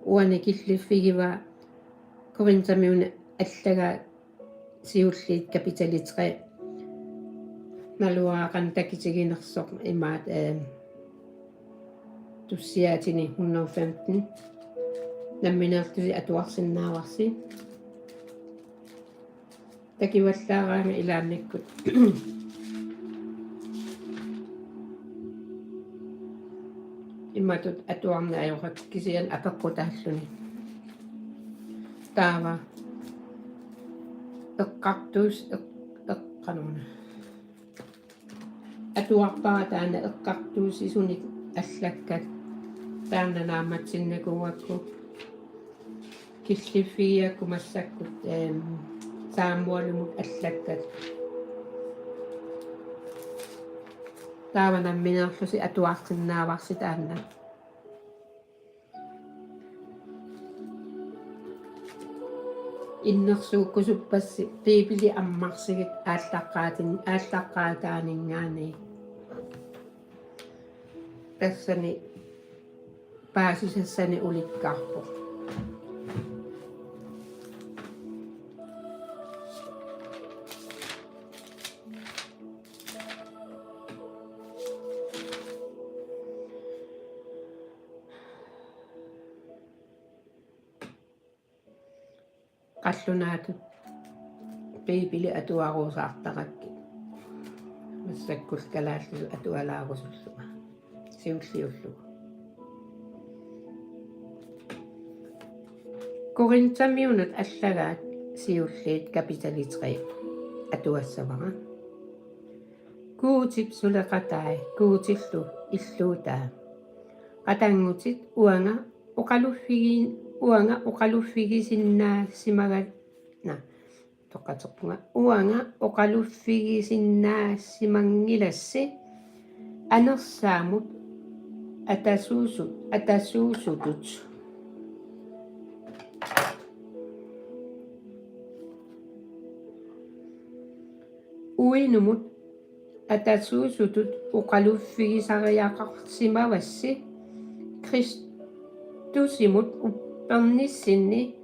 Uani killiffigivaa Korintamiunit allagaa siulliit kapitali tre. Naluara qanoq takitiginersoq imaat, eh, tussiaatini hundrede og femten. Nammineerlusi atuarsinnaavarsi. Takivallaaraanga ilaannikkut. Imatut atuarneq ajorakkit kisianni apeqqutaalluni. Taava eqqartuus-, eq-, eqqarnuna. Atuarpara taanna eqqartuussisunik allakkat. Taanna naammassinnikuugakku killiffigigakkit massakkut, ehm, saammualumut allakkat. Taava nammineerlusi atuarsinnaavarsi taanna. Innersuukkusuppassi Biibili ammarsigit aallaqqaatin-, aallaqqaataaninngaanniit. Tassani paasisassanik ulikkaarpoq. Qallunaatut Biibili atuaruusaartarakkit. Massakkut kalaallisut atualaarusullunga. Siulliullugu. Korintamiunut allagaat siulliit kapitali tre atuassavara. Guutip suleqatai, Guutillu illuutaa. Qatanngutit, uanga oqaluffigi-, uanga oqaluffigisinnaasimagana. Toqqaterpunga. Uanga oqaluffigisinnaasimanngilasi anersaamut atasuusu-, atasuusutut. Uinumut atasuusutut oqaluffigisariaqarsimavassi Kristusimut uppernissinni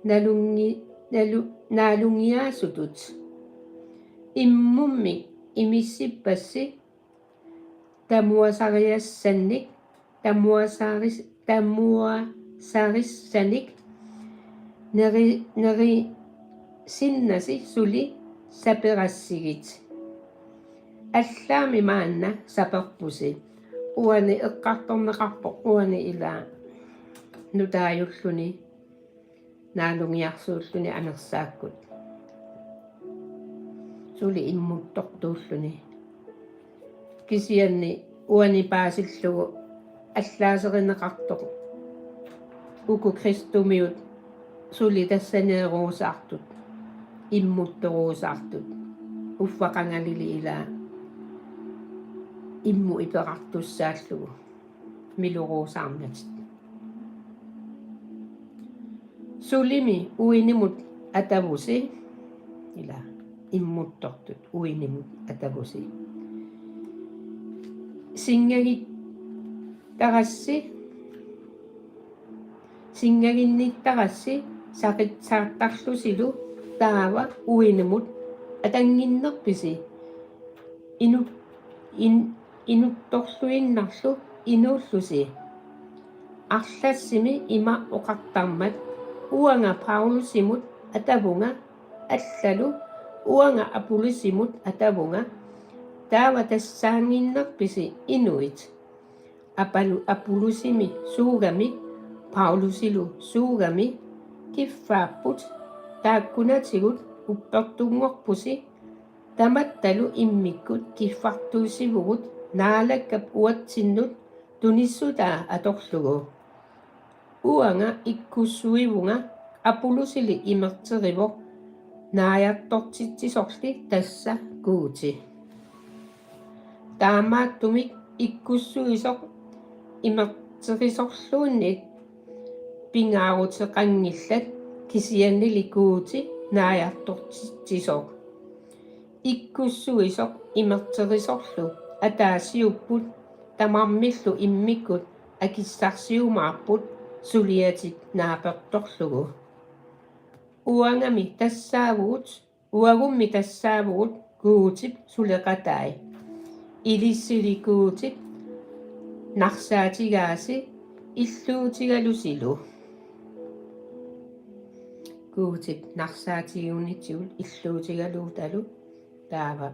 nalunngi-, nalu-, nalunngiaasutut. Immummik imissippassi tamuasariassannik, tamuasaris-, tamuasarissanik neri-, nerisinnasi suli saperassigit. Allaammi maanna saperpusi. Uani eqqartorneqarpoq, uani ila nutaajulluni, naalungiarsuulluni anersaakkut. Suli immuttortuulluni. Kisianni uani paasillugu allaaserineqartoq uku Kristumiut suli tassaniiruusaartut, immuttoruusaartut, uffa qangalili ila immut iperartussaallugu miluruusaarnatik. Sulimi uinimut atavusi, ila immuttortut uinimut atavusi. Singagittarassi, singaginnittarassi saqitsaartarlusilu taava uinimut atannginnerpisi inu-, in-, inuttorluinnarlu inuullusi. Arlassimi ima oqartarmat: Uanga Paulusimut atavunga, allalu: Uanga Apollosimut atavunga. Taava tassaannginnerpisi inuit? Apalu-, Apollosimi suugami, Paulusilu suugami kiffaapput? Taakkunatigut uppertunngorpusi. Tamattalu immikkut kiffartuussivugut Naalakkap uatsinnut tunissutaa atorlugu. Uanga ikkussuivunga, Apollosili imerterivoq, naajartortitsisorli tassa Guuti. Taamaattumik ikkussuisoq imerterisorluunniit pingaaruteqanngillat, kisiannili Guuti naajartortitsisoq. Ikkussuisoq imerterisorlu ataasiupput, tamarmillu immikkut akissarsiumaarput suliatik naapertorlugu. Uangami tassaavugut, uagummi tassaavugut Guutip suleqatai. Ilissili Guutip narsaatigaasi illuutigalusilu. Guutip narsaatigunitigut illuutigaluutalu taava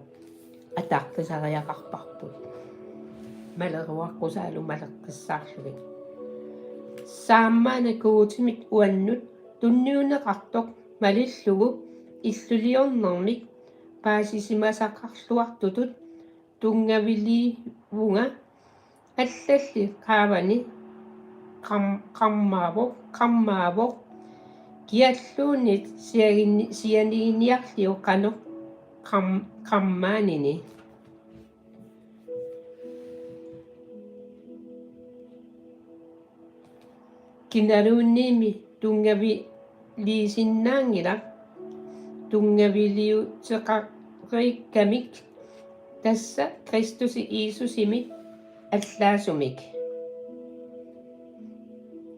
ataqqisariaqarparput. maleruaqqusaalu maleqqissaarlugit. Saammaana Guutimit uannut tunniunneqartoq malillugu illuliornermik paasisimasaqarluartutut tunngaviliivunga allalli qaavani qam-, qammaavoq, qammaavoq, kialluunniit siagini-, sianiginiarliuk qanoq qam-, qammaanini. Kinaluunniimmi tunngaviliisinnaanngilaq, tunngaviliuteqarikkamik, tassa Kristusi Jiisusimi allaasumik.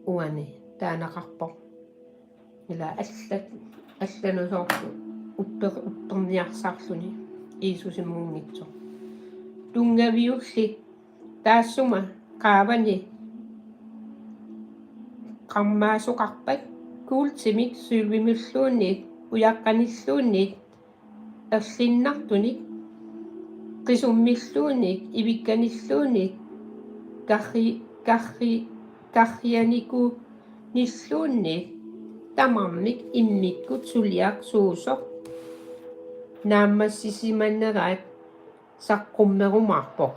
Uani taanaqarpoq. Ila allat, allanut soorlu upper-, upperniarsaarluni Jiisusimuunngitsoq. Tunngaviulli taassuma qaavani qammaasoqarpat kuultimik sølvimilluunniit ujaqqanilluunniit erlinnartunik qisummilluunniit ivikkanilluunniit karri-, karri-, karrianikunilluunniit tamarmik immikkut suliaq suusoq naammassisimaneraat saqqummerumaarpoq.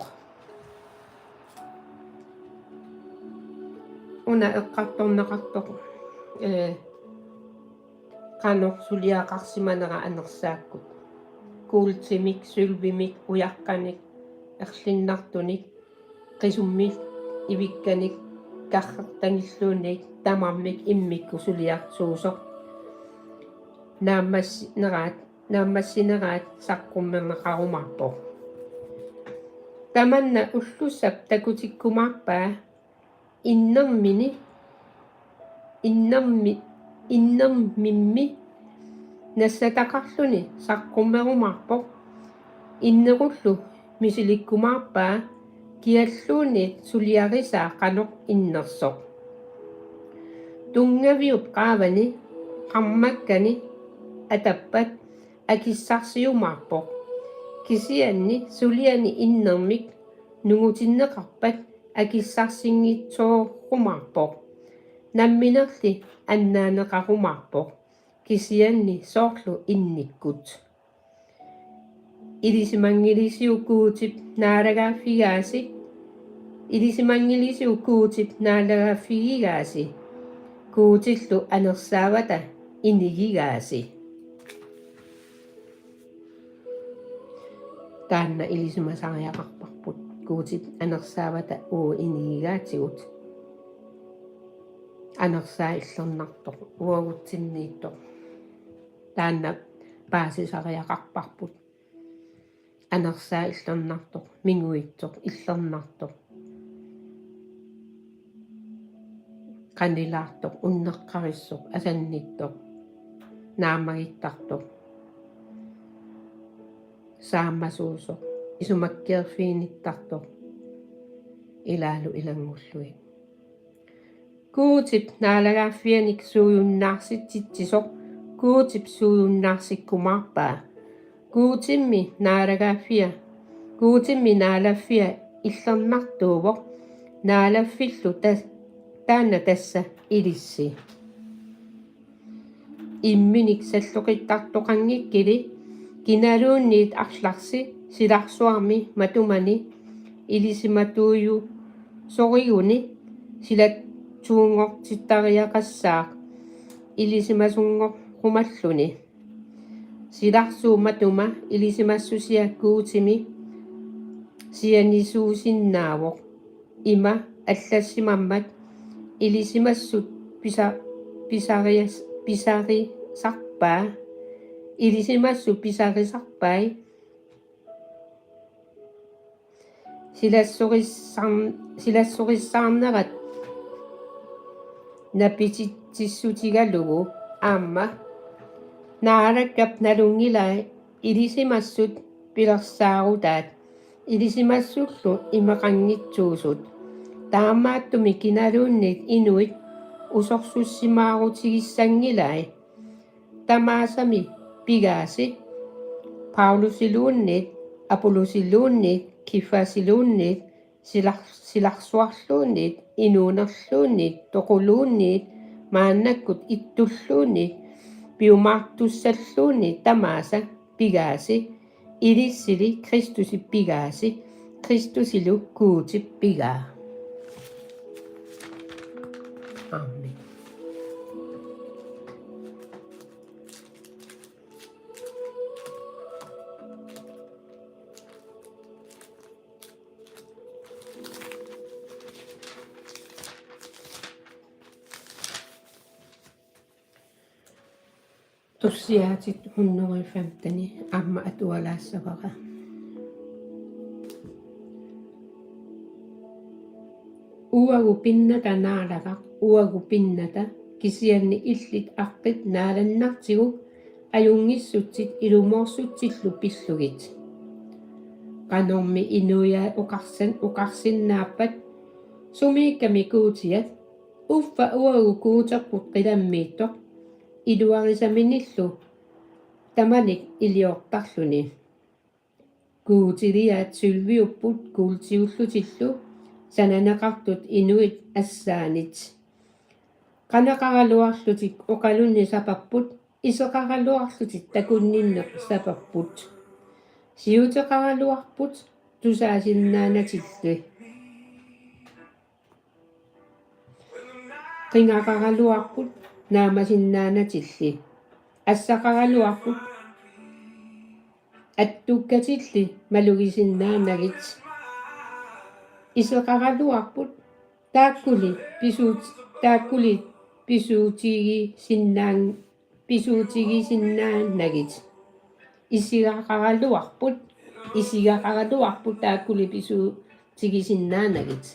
Una eqqartorneqartoq, ee, qanoq suliaqarsimanera anersaakkut. Kuultimik, sølvimik, ujaqqanik, erlinnartunik, qisummik, ivikkanik, karrertanilluunniit, tamarmik immikkut suliaq suusoq naammassineraat, naammassineraat saqqummerneqarumaarpoq. Tamanna ullussap takutikkumaarpaa innermini, innermi-, innermimmi nassataqarluni saqqummerumaarpoq. Innerullu misilikkumaarpaa kialluunniit suliarisaa qanoq innersoq. Tunngaviup qaavani qarmakkani atappat akissarsiumaarpoq. Kisianni suliani innermik nungutinneqarpat akissarsinngitsoorumaarpoq. Namminerli annaaneqarumaarpoq. Kisianni soorlu innikkut. Ilisimanngilisiuk Guutip naalagaaffigaasi? Ilisimanngilisiuk Guutip naalagaaffigigaasi? Guutillu anersaavata inigigaasi. Taanna ilisimasariaqarparput. Guutip anersaavata uagut inigigaatigut. Anersaaq illernartoq, uagutsinniittoq. Taanna paasisariaqarparput. Anersaaq illernartoq, minguitsoq, illernartoq. Qanilaartoq, unneqqarissoq, asannittoq, naammagittartoq, saammasuusoq, isumakkeerfiginittartoq, ilaalu ilanngullugit. Guutip naalagaaffianik suujunnaarsitsitsisoq Guutip suujunnaarsikkumaarpaa. Guutimmi naalagaaffia, Guutimmi naalaffia illernartuuvoq, naalaffillu ta-, taanna tassa ilissi. Imminik salloqittartoqanngikkili, kinaluunniit arlarsi silarsuarmi matumani ilisimatuujusoriguni silatsuunngortittariaqassaaq ilisimasunngorumalluni. Silarsuup matuma ilisimassusia Guutimi sianisuusinnaavoq. Ima allassimammat ilisimassut pisa-, pisarias-, pisarisarpaa. Ilisimassut pisarisarpai silassorissaan-, silassorissaarnerat napititsissutigalugu aamma Naalakkap nalunngilai ilisimassut pilersaarutaat, ilisimassullu imaqanngitsuusut. Taamaattumik kinaluunniit inuit usorsussimaarutigissanngilai. Tamaasami pigaasi: Paulusiluunniit, Apollosiluunniit, Kifasiluunniit, silar-, silarsuarluunniit, inuunerluunniit, toquluunniit, maannakkut ittulluunniit, piumaartussalluunniit tamaasa pigaasi, ilissili Kristusip pigaasi, Kristusilu Guutip pigaa. Amen. Tussiaatit hundrede femten aamma atualaassavara. Uagut pinnata naalagaq, uagut pinnata, kisianni illit aqqit naalannartigu ajunngissutsit ilumoorsutsillu pillugit. Qanormi inuiaat oqarsin-, oqarsinnaappat: Sumiikkami Guutiat, uffa uagut Guuterput qilammiittoq, iluarisaminillu tamanik iliortarluni. Guutiliaat sølviupput kuultiullutillu sananeqartut inuit assaanit. Qaneqaraluarlutik oqalunnik sapapput, iseqaraluarlutik takunninneq sapapput. Siuteqaraluarput tusaasinnaanatilli. Qingaqaraluarput naamasinnaanatilli. Assaqaraluarput attukkatilli malugisinnaanagit. Iseqaraluarput taakkuli pisuut-, taakkuli pisuutigisinnaan-, pisuutigisinnaanagit. Isigaqaraluarput, isigaqaraluarput taakkuli pisuutigisinnaanagit.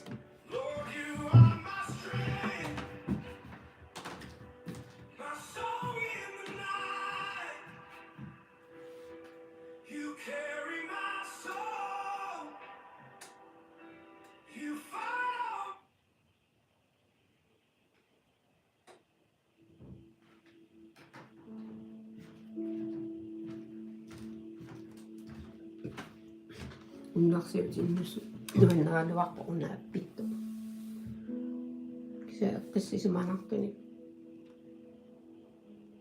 Unnarsiutinnusu nuannaraluarpoq una appittoq. Kisianni eqqissisimanartunik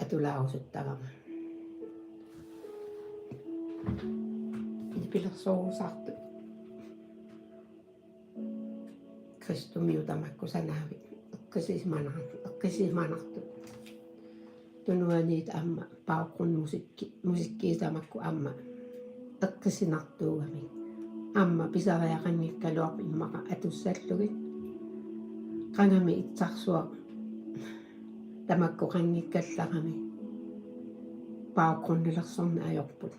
atulaarusuttagama. Nipilersorusaartut. Kristumiut tamakku sanaavit eqqissisimanar-, eqqissisimanartut. Tunuaniit aamma baggrundmusikki-, musikkiit tamakku aamma eqqissinartuugamik. Aamma pisariaqanngikkaluarpoq immaqa atussallugit. Qangami itsarsuaq tamakku qanngikkallarami baggrundilersorneq ajorput.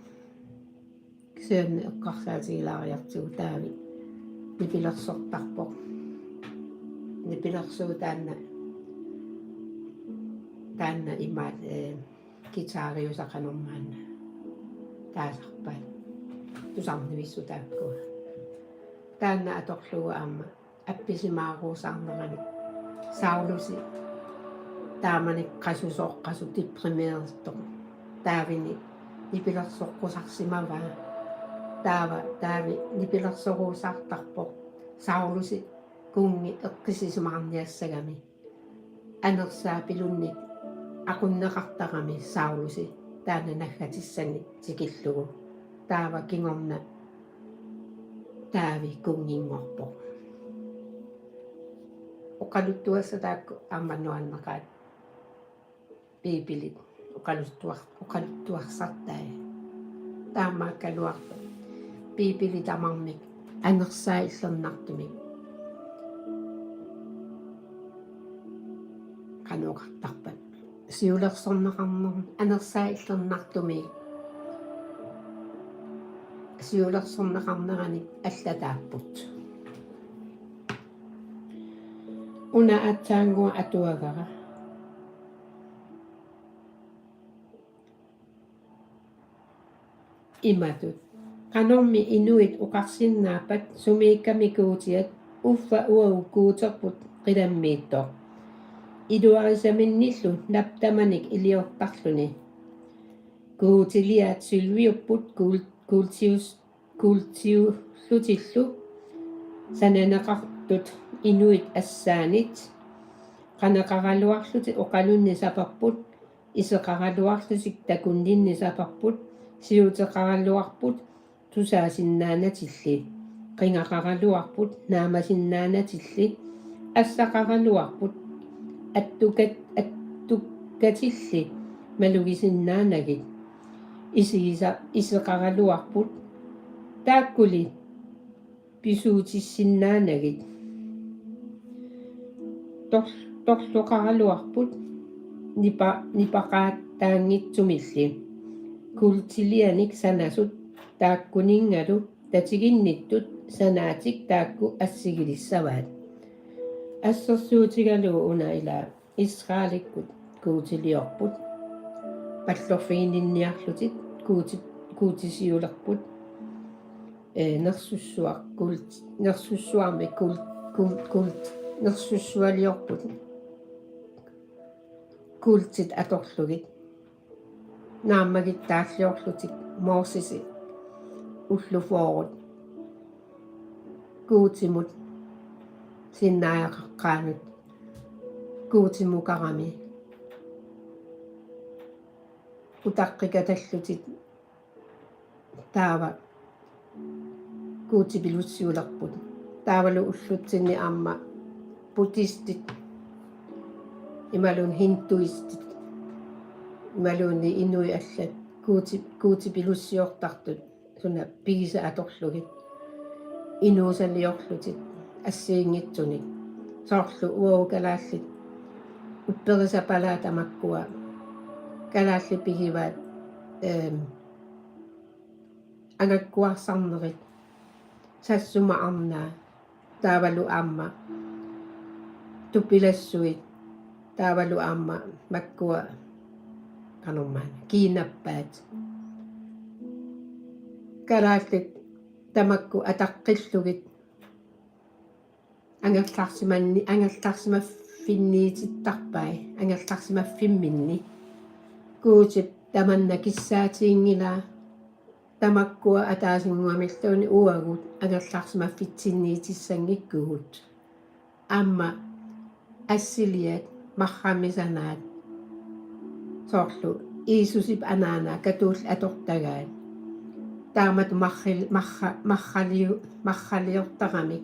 Kisianni eqqarsaatigilaariartigu Taavi nipilersortarpoq. Nipilersuut taanna, taanna imaat, ee, guitariusaq qanormaanna taasarpaat. Tusarnivissut taakkua. Taanna atorlugu aamma appisimaaruusaarnerani Saulusi taamani qasusoq, qasusoq deprimerertoq Taavini nipilersoqqusarsimavaa. Taava Taavi nipilersoruusaartarpoq Saulusi kunngi eqqissisimaarniassagami. Anersaapilunnik aqunneqartarami Saulusi taanna naggatissannik tikillugu. Taava kingorna Taavi kunnginngorpoq. Oqaluttuassat taakku aamma nuanneqaat. Biibilit oqaluttuar-, oqaluttuarsartai. Taamaakkaluartoq Biibili tamarmik anersaallernartumik. Qanoq oqartarpat? Siulersorneqarner-, anersaallernartumik siulersorneqarneranik allataapput. Una aatsaannguaq atuagara. Imatut. Qanormi inuit oqarsinnaappat: Sumiikkami Guutiat, uffa uagut Guuterput qilammiittoq, iluarisaminillu nap tamanik iliortarluni. Guutiliaat sølviupput kuul-, kuultius-, kuultiullutillu Sananeqartut inuit assaanit qaneqaraluarlutik oqalunnik sapapput, iseqaraluarlutik takunninnik sapapput, siuteqaraluarput tusaasinnaanatilli, qingaqaraluarput naamasinnaanatilli, assaqaraluarput attukat-, attukkatilli malugisinnaanagit, isigisa-, iseqaraluarput taakkuli pisuutissinnaanagit. Tor-, torloqaraluarput nipa-, nipaqaataanngitsumilli. Kuultilianik sanasut taakkuninngalu tatiginnittut sanaatik taakku assigilissavaat. Assersuutigalugu una ila Israelikkut Guutiliorput, pallorfigininniarlutik Guuti-, Guutisiulerput, ee, nersussuaq Guut-, nersussuarmik Guut-, Guut-, Guut-, nersussualiorput, Guutit atorlugit, naammagittaalliorlutik Mosesi ullut fyrret Guutimut Sinaiaqaqqaanut Guutimukarami utaqqikatallutik, taava Guutipilussiulerput. Taavalu ullutsinni aamma buddhistit imaluunniit hinduistit imaluunniit inuit allat Guuti-, Guutipilussiortartut suna pigisat atorlugit inuusaliorlutik assigiinngitsunik. Soorlu uagut kalaallit upperisapalaat tamakkua, kalaallit pigivaat, ehm, angakkuarsarnerit, Sassuma arnaa, taavalu aamma tupilassuit, taavalu aamma makkua qanormaana kiinappaat. Kalaallit tamakku ataqqillugit angerlarsimanni-, angerlarsimaffinniitittarpai, angerlarsimaffimminni. Guutip tamanna kissaatiginngilaa, tamakkua ataasinnguamilluunniit uagut angerlarsimaffitsinniitissanngikkugut. Aamma assiliat marramik sanaat, soorlu Jiisusip anaanaa katuulli atortagaat. Taamatut marril-, marra-, marraliu-, marraliortaramik.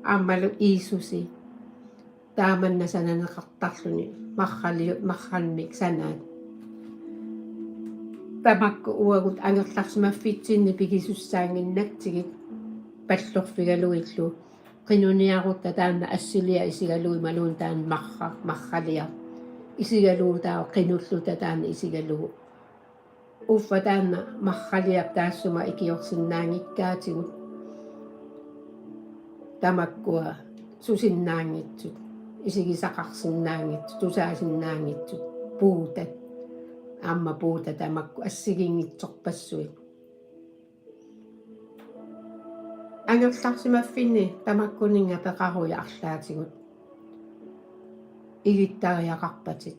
Aammalu Jiisusi taamanna sananeqartarluni marraliu-, marrammik sanaat. Tamakku uagut angerlarsimaffitsinni pigisussaannginnatsigit pallorfigalugillu, qinuniarutta taanna assiliaq isigalugu imaluunniit taanna marra-, marraliaq isigalugu, taava qinulluta taanna isigalugu. Uffa taanna marraliap taassuma ikiorsinnaanngikkaatigut, tamakkua susinnaanngitsut, isigisaqarsinnaanngitsut, tusaasinnaanngitsut, Buddhat, aamma Buddha tamakku assigiinngitsorpassuit. Angerlarsimaffinni tamakkuninnga peqaruit arlaatigut igittariaqarpatit.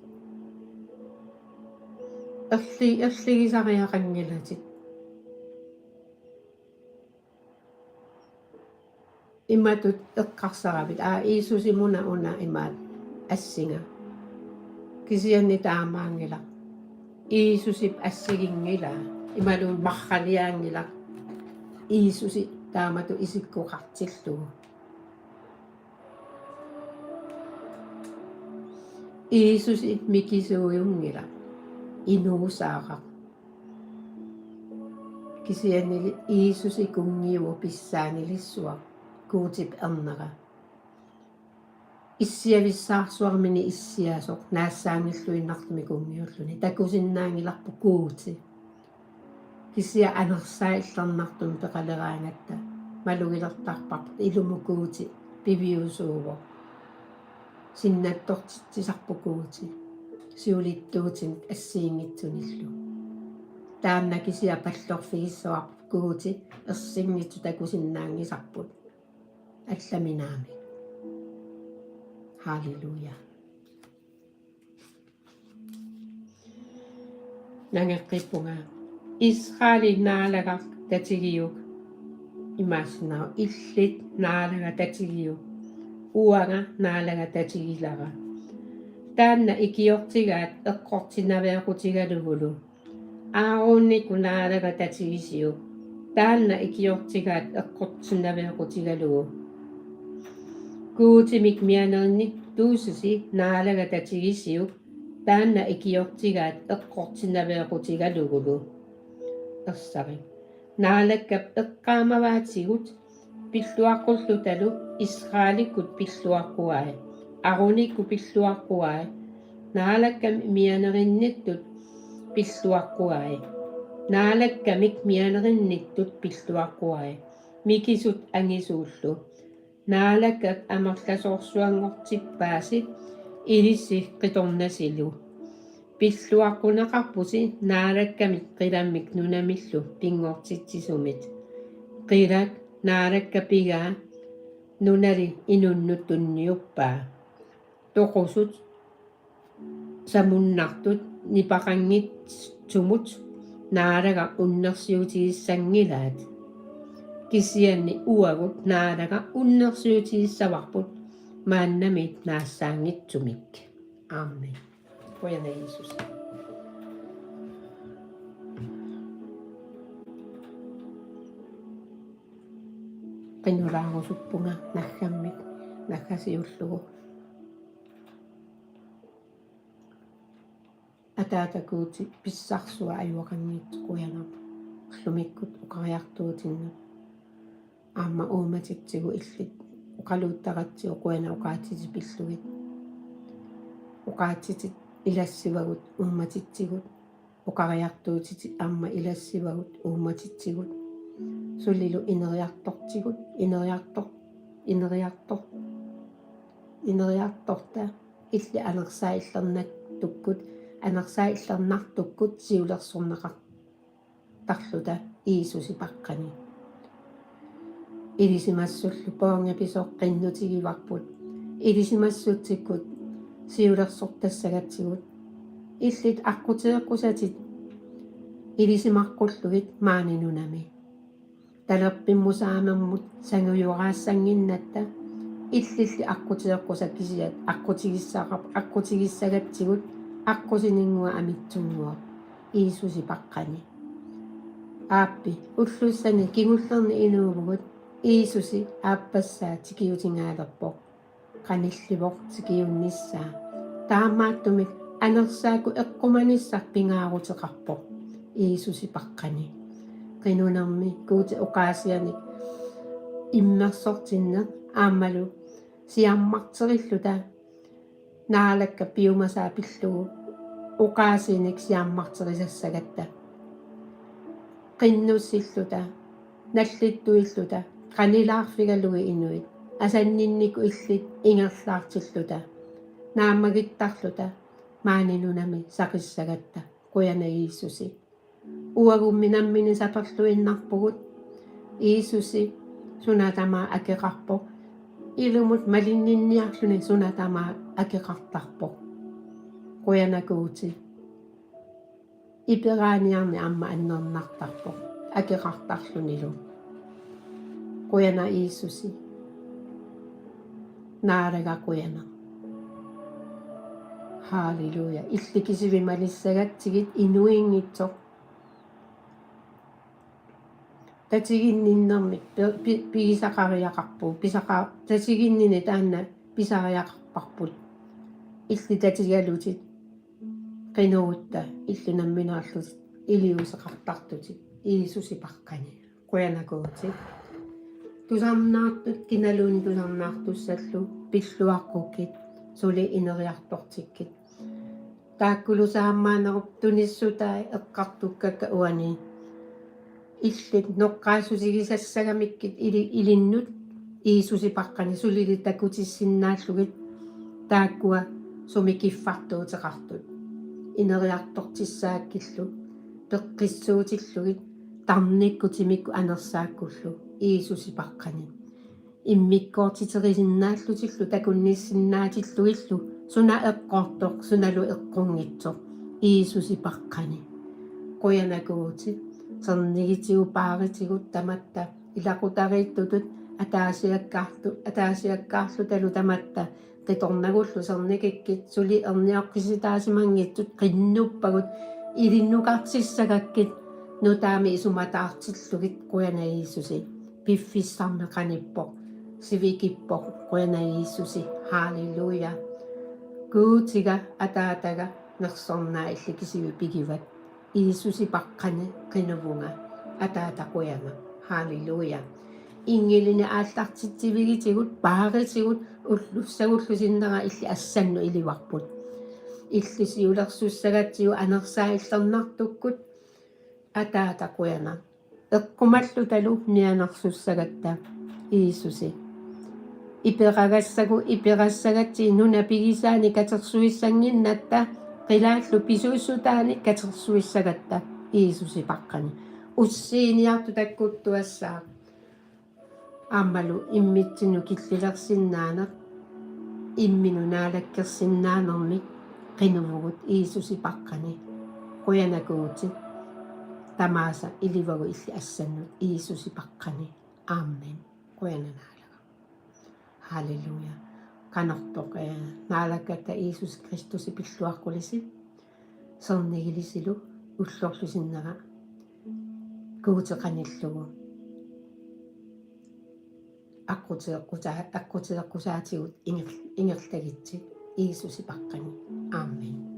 Erli-, erligisariaqanngilatit. Imatut eqqarsaravit: Aa, Jiisusimuna una imaat assinga. Kisianni taamaanngilaq. Jiisusip assiginngilaa. Imaluunniit marraliaanngilaq. Jiisusi taamatut isikkoqartillugu. Jiisusi mikisuujunngilaq. Inuusaaraq. Kisiannili Jiisusi kunngiuvoq pissaanilissuaq, Guutip ernera. Issiavissaarsuarmini issiasoq naassaanngilluinnartumik kunngiulluni. Takusinnaanngilarput Guuti. Kisianni anersaat illernartumik peqaleraangatta malugilertarparput, ilumut Guuti piviusuuvoq. Sinnattortitsisarput Guuti siulittuutinit assigiinngitsunillu. Taanna kisianni pallorfigissavarput Guuti ersinngitsut takusinnaanngisarput. Allaminaami. Halleluja. Nangeqqippunga. Israeli Naalagaq tatigiuk. Imaassinnaavoq: Illit Naalaga tatigiuk, uanga Naalaga tatigilara. Taanna ikiortigaat eqqortinnaveeqqutigalugulu. Aaronikkut Naalaga tatigisiuk, taanna ikiortigaat eqqortinnaveeqqutigalugu. Guutimik mianerinnittuususi Naalaga tatigisiuk, taanna ikiortigaat eqqortinnaveeqqutigalugulu. Ersarik: Naalakkap eqqaamavaatigut pilluaqqullutalu Israelikkut pilluaqquai, Aaronikkut pilluaqquai, Naalakkamik mianerinnittut pilluaqquai, Naalakkamik mianerinnittut pilluaqquai, mikisut angisuullu. Naalakkap amerlasoorsuanngortippaasi ilissi qitornasilu. Pilluaqquneqarpusi Naalakkamik qilammik nunamillu pinngortitsisumit. Qilak Naalakka pigaa nunali inunnut tunniuppaa. Toqusut samunnartut nipaqanngitsumut Naalaga unnersiutigissanngilaat. Kisianni uagut Naalaga unnersiutigissavarput maannamiit naassaanngitsumik. Amen. Qujanaq Jiisusi. Qinulaarusuppunga naggammik naggasiullugu. Ataata Guuti, pissarsua ajuaqanngitsoq, qujanaq ullumikkut oqariartuutinnut. Aamma uummatitsigut illit oqaluuttaratsigu, qujanaq oqaatsitit pillugit. Oqaatsitit ilassivagut uummatitsigut, oqariartuutitit aamma ilassivagut uummatitsigut. Sulilu ineriartortigut, ineriartor-, ineriartor-, ineriartorta illit anersaallernartukkut, anersaallernartukkut siulersorneqartarluta Jiisusi paqqani. Ilisimassullu poornga pisoq qinnutigivarput. Ilisimassutsikkut siulersortassagatsigut. Illit aqqutigeqqusatit ilisimaqqullutit maani nunami. Talerpimmusaammermut sangujoraassanginnatta illilli aqqutigeqqusat kisiat aqqutigissaqar-, aqqutigissagatsigut aqqusininnguaq amitsunnguaq Jiisusi paqqani. Aappi, ullussani kingullerni inuuvugut Jiisusi aappassaa tikiutingaalerpoq. Qanillivoq tikiunnissaa. Taamaattumik anersaakkut eqqumanissaq pingaaruteqarpoq Jiisusi paqqani. Qinunermi Guuti oqaasianik immersortinneq aammalu siammarterilluta Naalakka piumasaa pillugu oqaasiinik siammarterisassagatta. Qinnussilluta, nallittuilluta, qanilaarfigalugit inuit, asanninnikkut illit ingerlaartilluta, naammagittarluta, maani nunami saqissagatta, qujanaq Jiisusi. Uagummi nammineq saperluinnarpugut, Jiisusi suna tamaat akeqarpoq, ilumut malinninniarluni suna tamaat akeqartarpoq. Qujanaq Guuti. Iperaaniarneq aamma annernartarpoq akeqartarlunilu. Qujanaq Jiisusi. Naalaga qujanaq. Halleluja. Illit kisivimalissagatsigit inuinngitsoq. Tatiginninnermik pi-, pi-, pigisaqariaqarpugut, pisaqa-, tatiginnini taanna pisariaqarparput. Illit tatigalutit qinuutta, illit nammineerlutit iliuuseqartartutit Jiisusi paqqani. Qujanaq Guuti. Tusarnaartut kinaluunniit tusarnaartussallu pilluaqqukkit, suli ineriartortikkit. Taakkulu saammaanerup tunissutai eqqartukkakka uani. Illit noqqaassutigisassagamikkit ili-, ilinnut Jiisusi paqqani, sulili takutissinnaallugit taakkua sumi kiffartuuteqartut. Ineriartortissaakkillu, peqqissuutillugit, tarnikkut timikkut anersaakkullu Jiisusi paqqani. Immikkoortiterisinnaallutillu takunnissinnaatillugillu suna eqqortoq, sunalu eqqunngitsoq Jiisusi paqqani. Qujanaq Guuti, sernigitigut paaritigut tamatta Ilaqutariittutut ataasiakkaarlu-, ataasiakkaarlutalu tamatta qitornagullu sernikikkit suli ernioqqisitaasimanngitsut qinnuppagut ilinnukarsissagakkit nutaamik isumataartillugit, qujanaq Jiisusi. Piffissarmi qanippoq, sivikippoq, qujanaq Jiisusi. Halleluja. Guutiga Ataataga nersornaa illit kisivit pigivat. Jiisusi paqqani qinuvunga. Ataata qujanaq. Halleluja. Inngilinik aallartitsivigitigut, paaritigut, ullussagullu sinnera illit assannut ilivarput. Illit siulersussagatsigu anersaat illernartukkut. Ataata qujanaq. Eqqumallutalu mianersussagatta, Jiisusi. Iperagassagu iperassagatsigit nunap pigisaanik katersuissannginnatta, qilaallu pisuussutaanik katersuissagatta, Jiisusi paqqani. Ussiiniartut takkuttuassaaq. Aammalu immitsinnut killilersinnaaneq, imminut naalakkersinnaanermik qinuvugut, Jiisusi paqqani. Qujanaq Guuti. Tamaasa ilivagut illit assannut, Jiisusi paqqani. Amen. Qujanaq Naalagaq. Halleluja. Qanortoq, eh, Naalakkatta Jiisusi Kristusi pilluaqqulisi, sernigilisilu, ullorlu sinnera Guuti qanillugu aqqutigeqqusa-, aqqutigeqqusaatigut inger-, ingerlagitsi, Jiisusi paqqani. Amen.